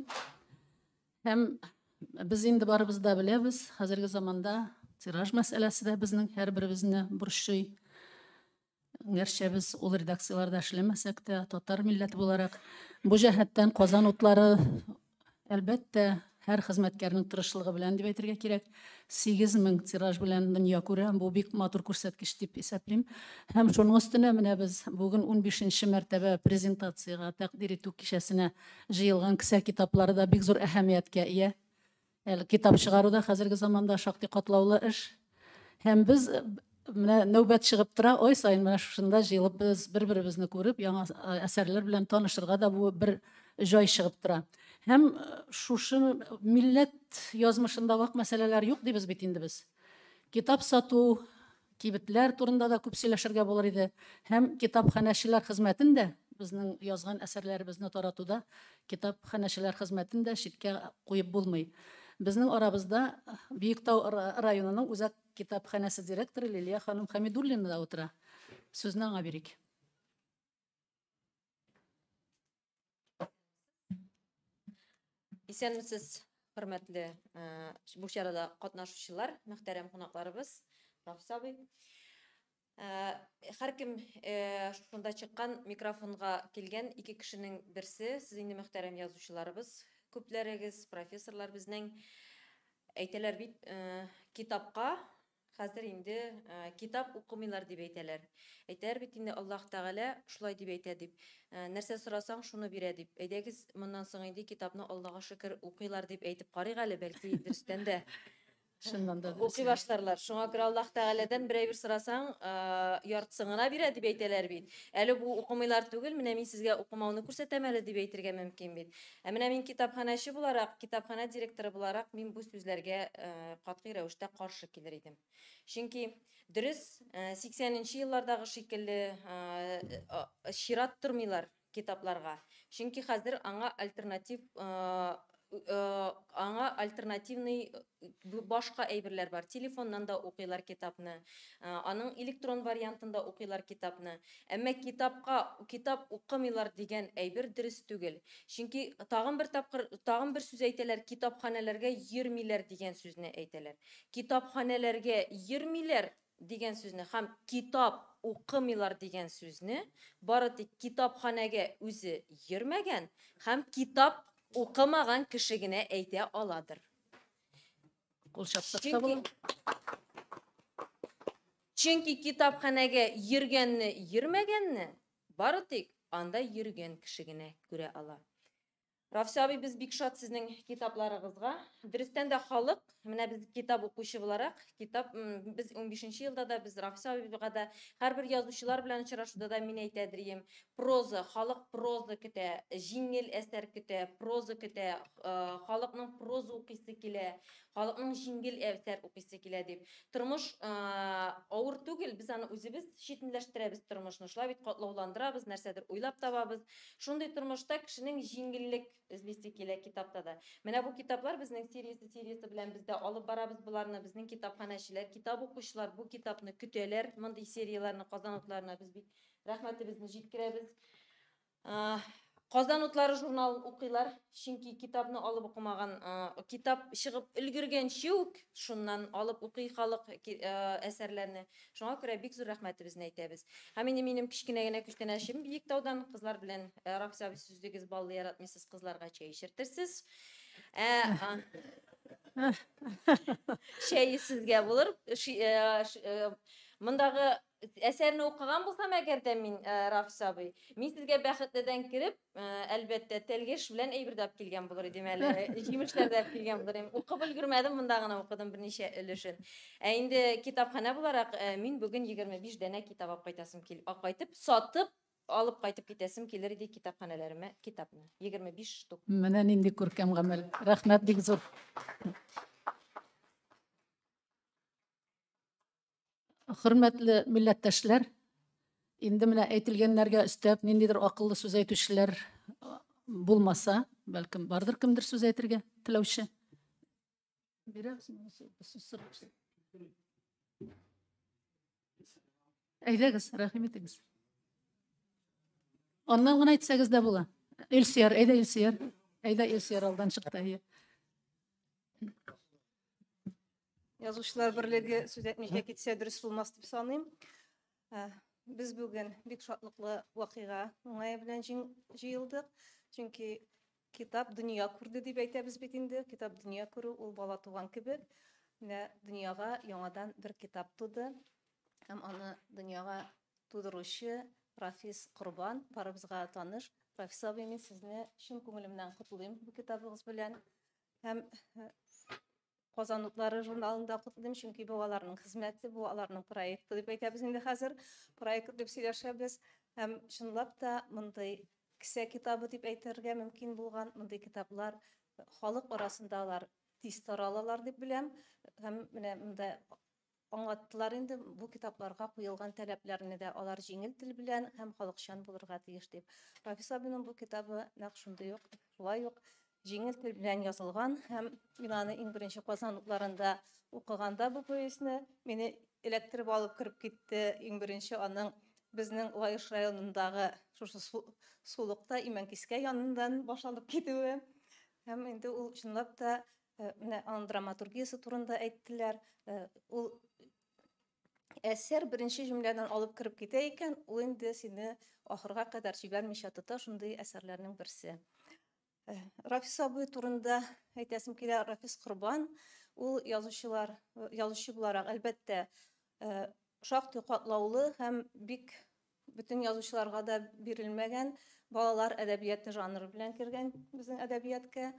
Һәм без инде барыбыз да беләбез, хәзерге заманда тираж мәсьәләсе дә безнең һәрберебезне борчый. Гәрчә без ул редакцияләрдә эшләмәсәк тә, татар милләте буларак, бу җәһәттән Казан утлары, әлбәттә, һәр хезмәткәрнең тырышлыгы белән дип әйтергә кирәк, 8000 тираж белән дөнья күрә. Бу бик матур күрсәткеч дип исәплим. Һәм шуның өстенә менә без бүген 15 мәртәбә презентациягә, тәкъдир итү кичәсенә җыелган кесә китаплары да бик зур әһәмияткә ия. Әле китап чыгару да хәзерге заманда шактый катлаулы эш. Һәм без менә нәүбәт чыгып тора, ай саен менә шушында җыелып без бер-беребезне күреп, яңа әсәрләр белән танышырга да бу бер җай чыгып тора. Һәм шушы милләт язмышында вак мәсьәләләр юк дибез бит инде без. Китап сату, кибетләр турында да күп сөйләшергә булыр иде. Һәм китапханәчеләр хезмәтен дә, безнең язган әсәрләребезне таратуда китапханәчеләр хезмәтен дә читкә куеп булмый. Безнең арабызда Биектау районының үзәк китапханәсе директоры Лилия ханым Хамидуллина да утыра. Сүзне аңа бирик. Исәнмесез, хөрмәтле бу чарада катнашучылар, мөхтәрәм кунакларыбыз, Рафис абый. Һәркем шунда чыккан микрофонга килгән ике кешенең берсе, сез инде мөхтәрәм язучыларыбыз, күпләрегез, профессорлар безнең әйтәләр бит, китапка хәзер инде китап укымыйлар дип әйтәләр. Әйтәләр бит инде Аллаһ Тәгалә шулай дип әйтә дип. Нәрсә сорасаң, шуны бирә дип. Әйдәгез, моннан соң инде китапны Аллага шөкер укыйлар дип әйтеп карыйк әле, бәлки дөрестән дә Чыннан да укый башларлар. Шуңа күрә Аллаһ Тәгаләдән бер әйбер сорасаң, яртысын гына бирә дип әйтәләр бит. Әле бу укымыйлар түгел, менә мин сезгә укымауны күрсәтәм әле дип әйтергә мөмкин бит. Ә менә мин китапханәче буларак, китапханә директоры буларак, мин бу сүзләргә катгый рәвештә каршы килер идем. Чөнки дөрес, 80 еллардагы шикелле чират тормыйлар китапларга. Чөнки хәзер аңа альтернатив аңа альтернативный башка әйберләр бар. Телефоннан да укыйлар китапны, аның электрон вариантында укыйлар китапны. Әмма китапка китап укымыйлар дигән әйбер дөрес түгел. Чөнки тагын бер тапкыр тагын бер сүз әйтәләр, китапханәләргә йөрмиләр дигән сүзне әйтәләр. Китапханәләргә йөрмиләр дигән сүзне һәм китап укымыйлар дигән сүзне бары тик китапханәгә үзе йөрмәгән һәм китап укымаган кеше генә әйтә аладыр. Кул чапсак та була. Чөнки китапханәгә йөргәнне, йөрмәгәнне бары тик анда йөргән кеше генә күрә ала. Рафис абый, без бик шат сезнең китапларыгызга. Дөрестән дә халык, менә без китап укучы буларак, китап без 15 елда да без Рафис абыйга да һәрбер язучылар белән очрашуда да мин әйтәдер идем. Проза, халык проза көтә, җиңел әсәр көтә, проза көтә, халыкның проза укыйсы килә, халыкның җиңел әсәр укыйсы килә дип. Тормыш авыр түгел, без аны үзебез читенләштерәбез тормышны. Шулай бит катлауландырабыз, нәрсәдер уйлап табабыз. Шундый тормышта кешенең җиңеллек эзлисе килә китапта да. Менә бу китаплар безнең сериясе сериясе белән без дә алып барабыз боларны. Безнең китапханәчеләр, китап укучылар бу китапны көтәләр. Мондый серияләрне Казан утларына без бик рәхмәтебезне җиткерәбез. Казан утлары журналын укыйлар, чөнки китапны алып укымаган, китап чыгып өлгергәнче үк шуннан алып укый халык әсәрләрне. Шуңа күрә бик зур рәхмәтебезне әйтәбез. Һәм инде минем кечкенә генә күчтәнәчем Биектаудан кызлар белән Рафис абый сүзлегез баллы яратмыйсыз, кызларга чәй эчертерсез. Чәй сезгә булыр. Мондагы әсәрне укыган булсам әгәр дә мин, Рафис абый, мин сезгә бәхетледән кереп, әлбәттә, тәлгәш белән әйбер дә алып килгән булыр идем әле, җимешләр дә алып килгән булыр идем. Укып өлгермәдем, монда гына укыдым берничә өлешен. Ә инде китапханә буларак, мин бүген 25 данә китап алып кайтасым кил, кайтып, сатып Алып кайтып китәсем килер иде китапханәләремә китапны. 25 штук. Менә нинди күркәм гамәл. Рәхмәт бик зур. Хөрмәтле милләттәшләр, инде менә әйтелгәннәргә өстәп ниндидер акыллы сүз әйтүчеләр булмаса, бәлкем бардыр кемдер сүз әйтергә теләүче. Бирәбезме сүз сорап? Әйдәгез, рәхим итегез. Аннан гына әйтсәгез дә була. Илсөяр, әйдә Илсөяр. Әйдә Илсөяр алдан чыкты. Әйе. Язучылар берлеге сүз әйтмичә китсә дөрес булмас дип саныйм. Без бүген бик шатлыклы вакыйга уңае белән җыелдык. Чөнки китап дөнья күрде дип әйтәбез бит инде. Китап дөнья күрү ул бала туган кебек. Менә дөньяга яңадан бер китап туды. Һәм аны дөньяга тудыручы Рафис Корбан барыбызга таныш. Рафис абый, мин сезне чын күңелемнән котлыйм бу китабыгыз белән. Һәм э, Казан утлары журналында котлыйм, чөнки бу аларның хезмәте, бу аларның проекты дип әйтәбез инде хәзер. Проект дип сөйләшәбез. Һәм чынлап та мондый кесә китабы дип әйтергә мөмкин булган мондый китаплар халык арасында алар тиз таралалар дип беләм. Һәм менә монда Аңлаттылар инде бу китапларга куелган таләпләрне дә, алар җиңел тел белән һәм халыкчан булырга тиеш дип. Рафис абыйның бу китабы нәкъ шундый ук, шулай ук җиңел тел белән язылган һәм мин аны иң беренче Казан утларында укыганда бу повестьны мине эләктереп алып кереп китте. Иң беренче аның безнең Лаеш районындагы шушы сулыкта Имәнкискә яныннан башланып китүе. Һәм инде ул чынлап та Э, менә аның драматургиясе турында әйттеләр. Э, ул әсәр беренче җөмләдән алып кереп китә икән, ул инде сине ахырга кадәр җибәрмичә тота, шундый әсәрләрнең берсе. Э, Рафис абый турында әйтәсем килә, Рафис Корбан, ул язучылар, язучы буларак, әлбәттә, шактый катлаулы һәм бик бөтен язучыларга да бирелмәгән балалар әдәбияты жанры белән кергән безнең әдәбиятка.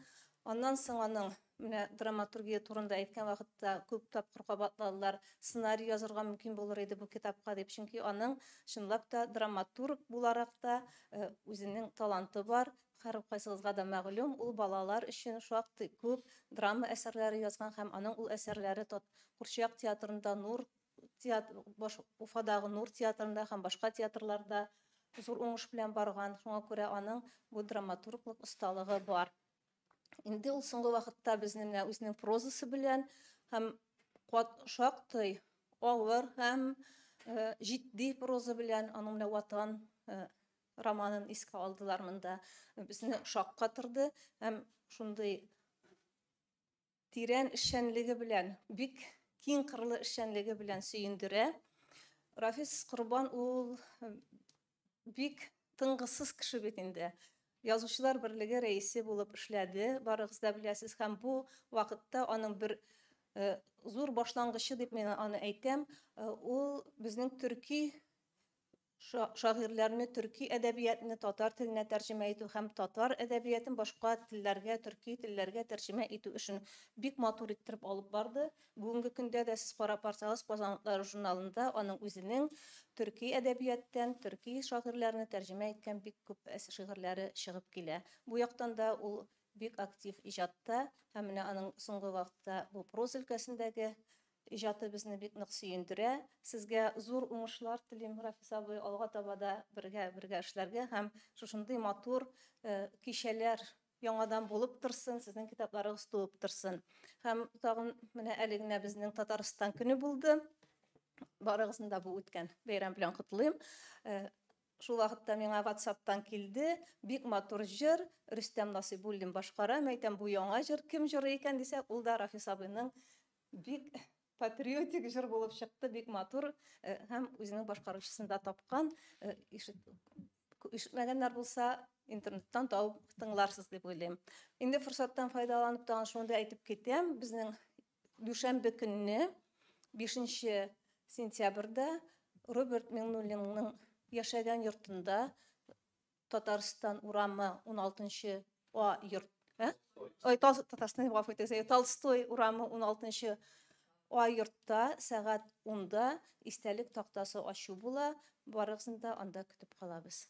Аннан соң аның менә драматургия турында әйткән вакытта күп тапкыр кабатладылар, сценарий язырга мөмкин булыр иде бу китапка дип, чөнки аның чынлап та драматург буларак та э, үзенең таланты бар. Һәркайсыгызга да мәгълүм, ул балалар өчен шактый күп драма әсәрләре язган һәм аның ул әсәрләре Курчак театрында, Нур театр, баш, Уфадагы Нур театрында һәм башка театрларда зур уңыш белән барган. Шуңа күрә аның бу драматурглык осталыгы бар. Инде ул соңгы вакытта безне менә үзенең прозасы белән һәм шактый авыр һәм э, җитди проза белән аның менә Ватан э, романын искә алдылар монда. Безне шаккатырды һәм шундый тирән эшчәнлеге белән, бик киң кырлы эшчәнлеге белән сөендерә. Рафис Корбан ул э, бик тынгысыз кеше бит инде. Язучылар берлеге рәисе булып эшләде, барыгыз да беләсез, һәм бу вакытта аның бер э, зур башлангычы дип мин аны әйтәм, э, ул безнең төрки Шагыйрьләрне төрки әдәбиятны татар теленә тәрҗемә итү һәм татар әдәбиятын башка телләргә, төрки телләргә тәрҗемә итү эшен бик матур иттереп алып барды. Бүгенге көндә дә сез карап барсагыз, Казан утлары журналында аның үзенең төрки әдәбияттан, төрки шагыйрьләрне тәрҗемә иткән бик күп шигырьләре чыгып килә. Бу яктан да ул бик актив иҗатта һәм менә аның соңгы вакытта бу проза өлкәсендәге Иҗаты безне бик нык сөендерә. Сезгә зур уңышлар телим, Рафис абый, алга таба да бергә бергә эшләргә һәм шушындый матур э, кичәләр яңадан булып торсын, сезнең китапларыгыз туып торсын. Һәм тагын менә әле генә безнең Татарстан көне булды. Барыгызны да бу үткән бәйрәм белән котлыйм. Э, шул вакытта миңа WhatsApp'тан килде, бик матур җыр, Рөстәм Насыйбуллин башкара. Мин әйтәм, бу яңа җыр, кем җыры икән дисәк, ул да Рафис абыйның бик патриотик җыр булып чыкты, бик матур э, һәм үзенең башкаручысын да тапкан. Э, ишетмәгәннәр булса, интернеттан табып тыңларсыз дип уйлыйм. Инде форсаттан файдаланып тагын шуны да әйтеп китәм. Безнең дүшәмбе көнне 5 сентябрьдә Роберт Миңнуллинның яшәгән йортында Татарстан урамы 16 А йорт. Ә? Ой, Татарстан, гафу итегез, Толстой урамы 16 А йортта сәгать 10-да истәлек тактасы ачу була. Барыгызны да анда көтеп калабыз.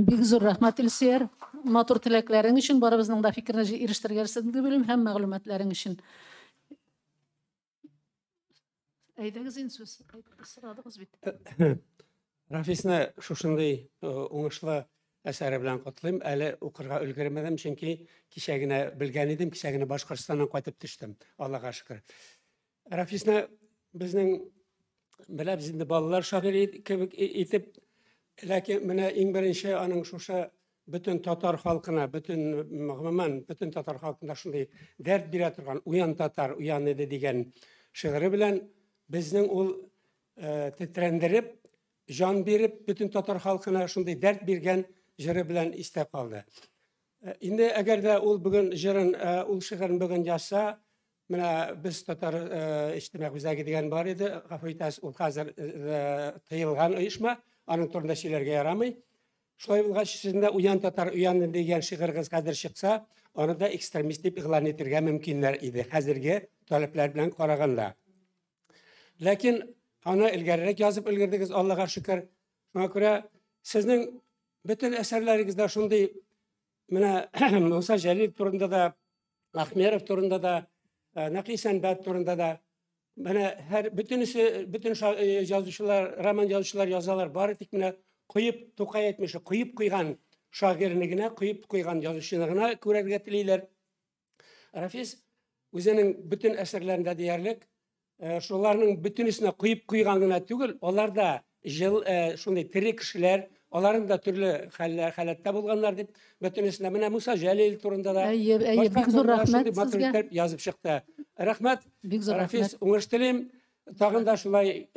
Бик зур рәхмәт, Илсөяр. Матур теләкләрең өчен, барыбызның да фикерне ирештергәнсең дип уйлыйм һәм мәгълүматларың өчен. Әйдәгез инде, сүз сорадыгыз бит. Рафисны шушындый уңышлы әсәре белән котлыйм. Әле укырга өлгермәдем, чөнки кичә генә белгән идем, кичә генә Башкортстаннан кайтып төштем. Аллага шөкер. Рафисны безнең беләбез инде балалар шагыйре кебек итеп, ләкин менә иң беренче аның шушы бөтен татар халкына, бөтен гомумән, бөтен татар халкына шундый дәрт бирә торган «Уян, татар, уян иде» дигән шигыре белән безнең ул тетрәндереп, җан биреп, бөтен татар халкына шундый дәрт биргән җыры белән истә калды. Инде әгәр дә ул бүген җырын, ул шигырен бүген язса, менә без Татар иҗтимагый үзәге дигән бар иде, гафу итәсез, ул хәзер тыелган оешма, аның турында сөйләргә ярамый. Шулай булгач, сезнең дә «Уян, татар, уян» дигән шигырегез хәзер чыкса, аны да экстремист дип игълан итәргә мөмкиннәр иде, хәзерге таләпләр белән караганда. Ләкин аны элгәрерәк язып өлгердегез, Аллага шөкер. Шуңа күрә сезнең бөтен әсәрләрегездә шундый менә Муса Җәлил турында да, Ахмеров турында да, Нәкый Сәнбәт турында да, менә һәр бөтенесе, бөтен язучылар, роман язучылар язалар, бары тик менә коеп, Тукай әйтмешли, коеп куйган шагыйрьне генә, коеп куйган язучыны гына күрергә телиләр. Рафис үзенең бөтен әсәрләрендә диярлек шуларның бөтенесенә коеп куйган гына түгел, алар да җыл шундый тере кешеләр, аларның да төрле хәлләр, халәттә булганнар дип, бөтенесенә менә Муса Җәлил турында да, Әйе, әйе, бик зур рәхмәт сезгә. Язып чыкты. Рәхмәт. Бик зур Рафис, уңыш телим. Тагын да шулай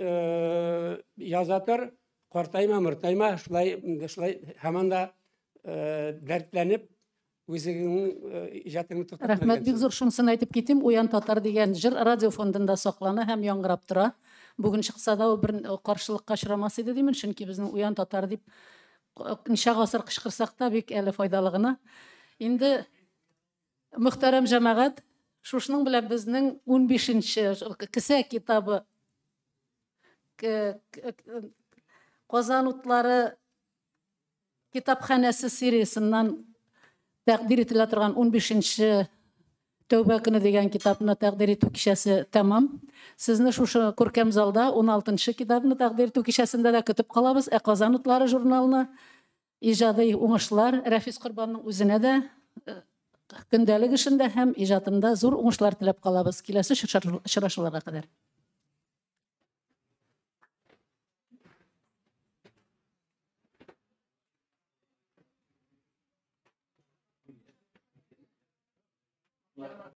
яза тор. Картайма, мортайма, шулай, шулай һаман да дәртләнеп үзеңнең иҗатыңны туктатма. Рәхмәт бик зур. Шунысын әйтеп китим, «Уян, татар» дигән җыр радио фондында саклана һәм яңгырап тора. Бүген чыкса да, ул бер каршылыкка очрамас иде димен, чөнки безнең «Уян, татар» дип ничә гасыр кычкырсак та, бик әле файдалы гына. Инде, мөхтәрәм җәмәгать, шушының белән безнең 15нче кесә китабы «Казан утлары» китапханәсе сериясеннән тәкъдир ителә торган 15нче «Тәүбә көне» дигән китапны тәкъдир итү кичәсе тәмам. Сезне шушы күркәм залда 16нчы китапны тәкъдир итү кичәсендә дә көтеп калабыз. Ә «Казан утлары» журналына иҗади уңышлар, Рәфис Корбанның үзенә дә көндәлек эшендә һәм иҗатында зур уңышлар теләп калабыз. Киләсе очрашуларга кадәр.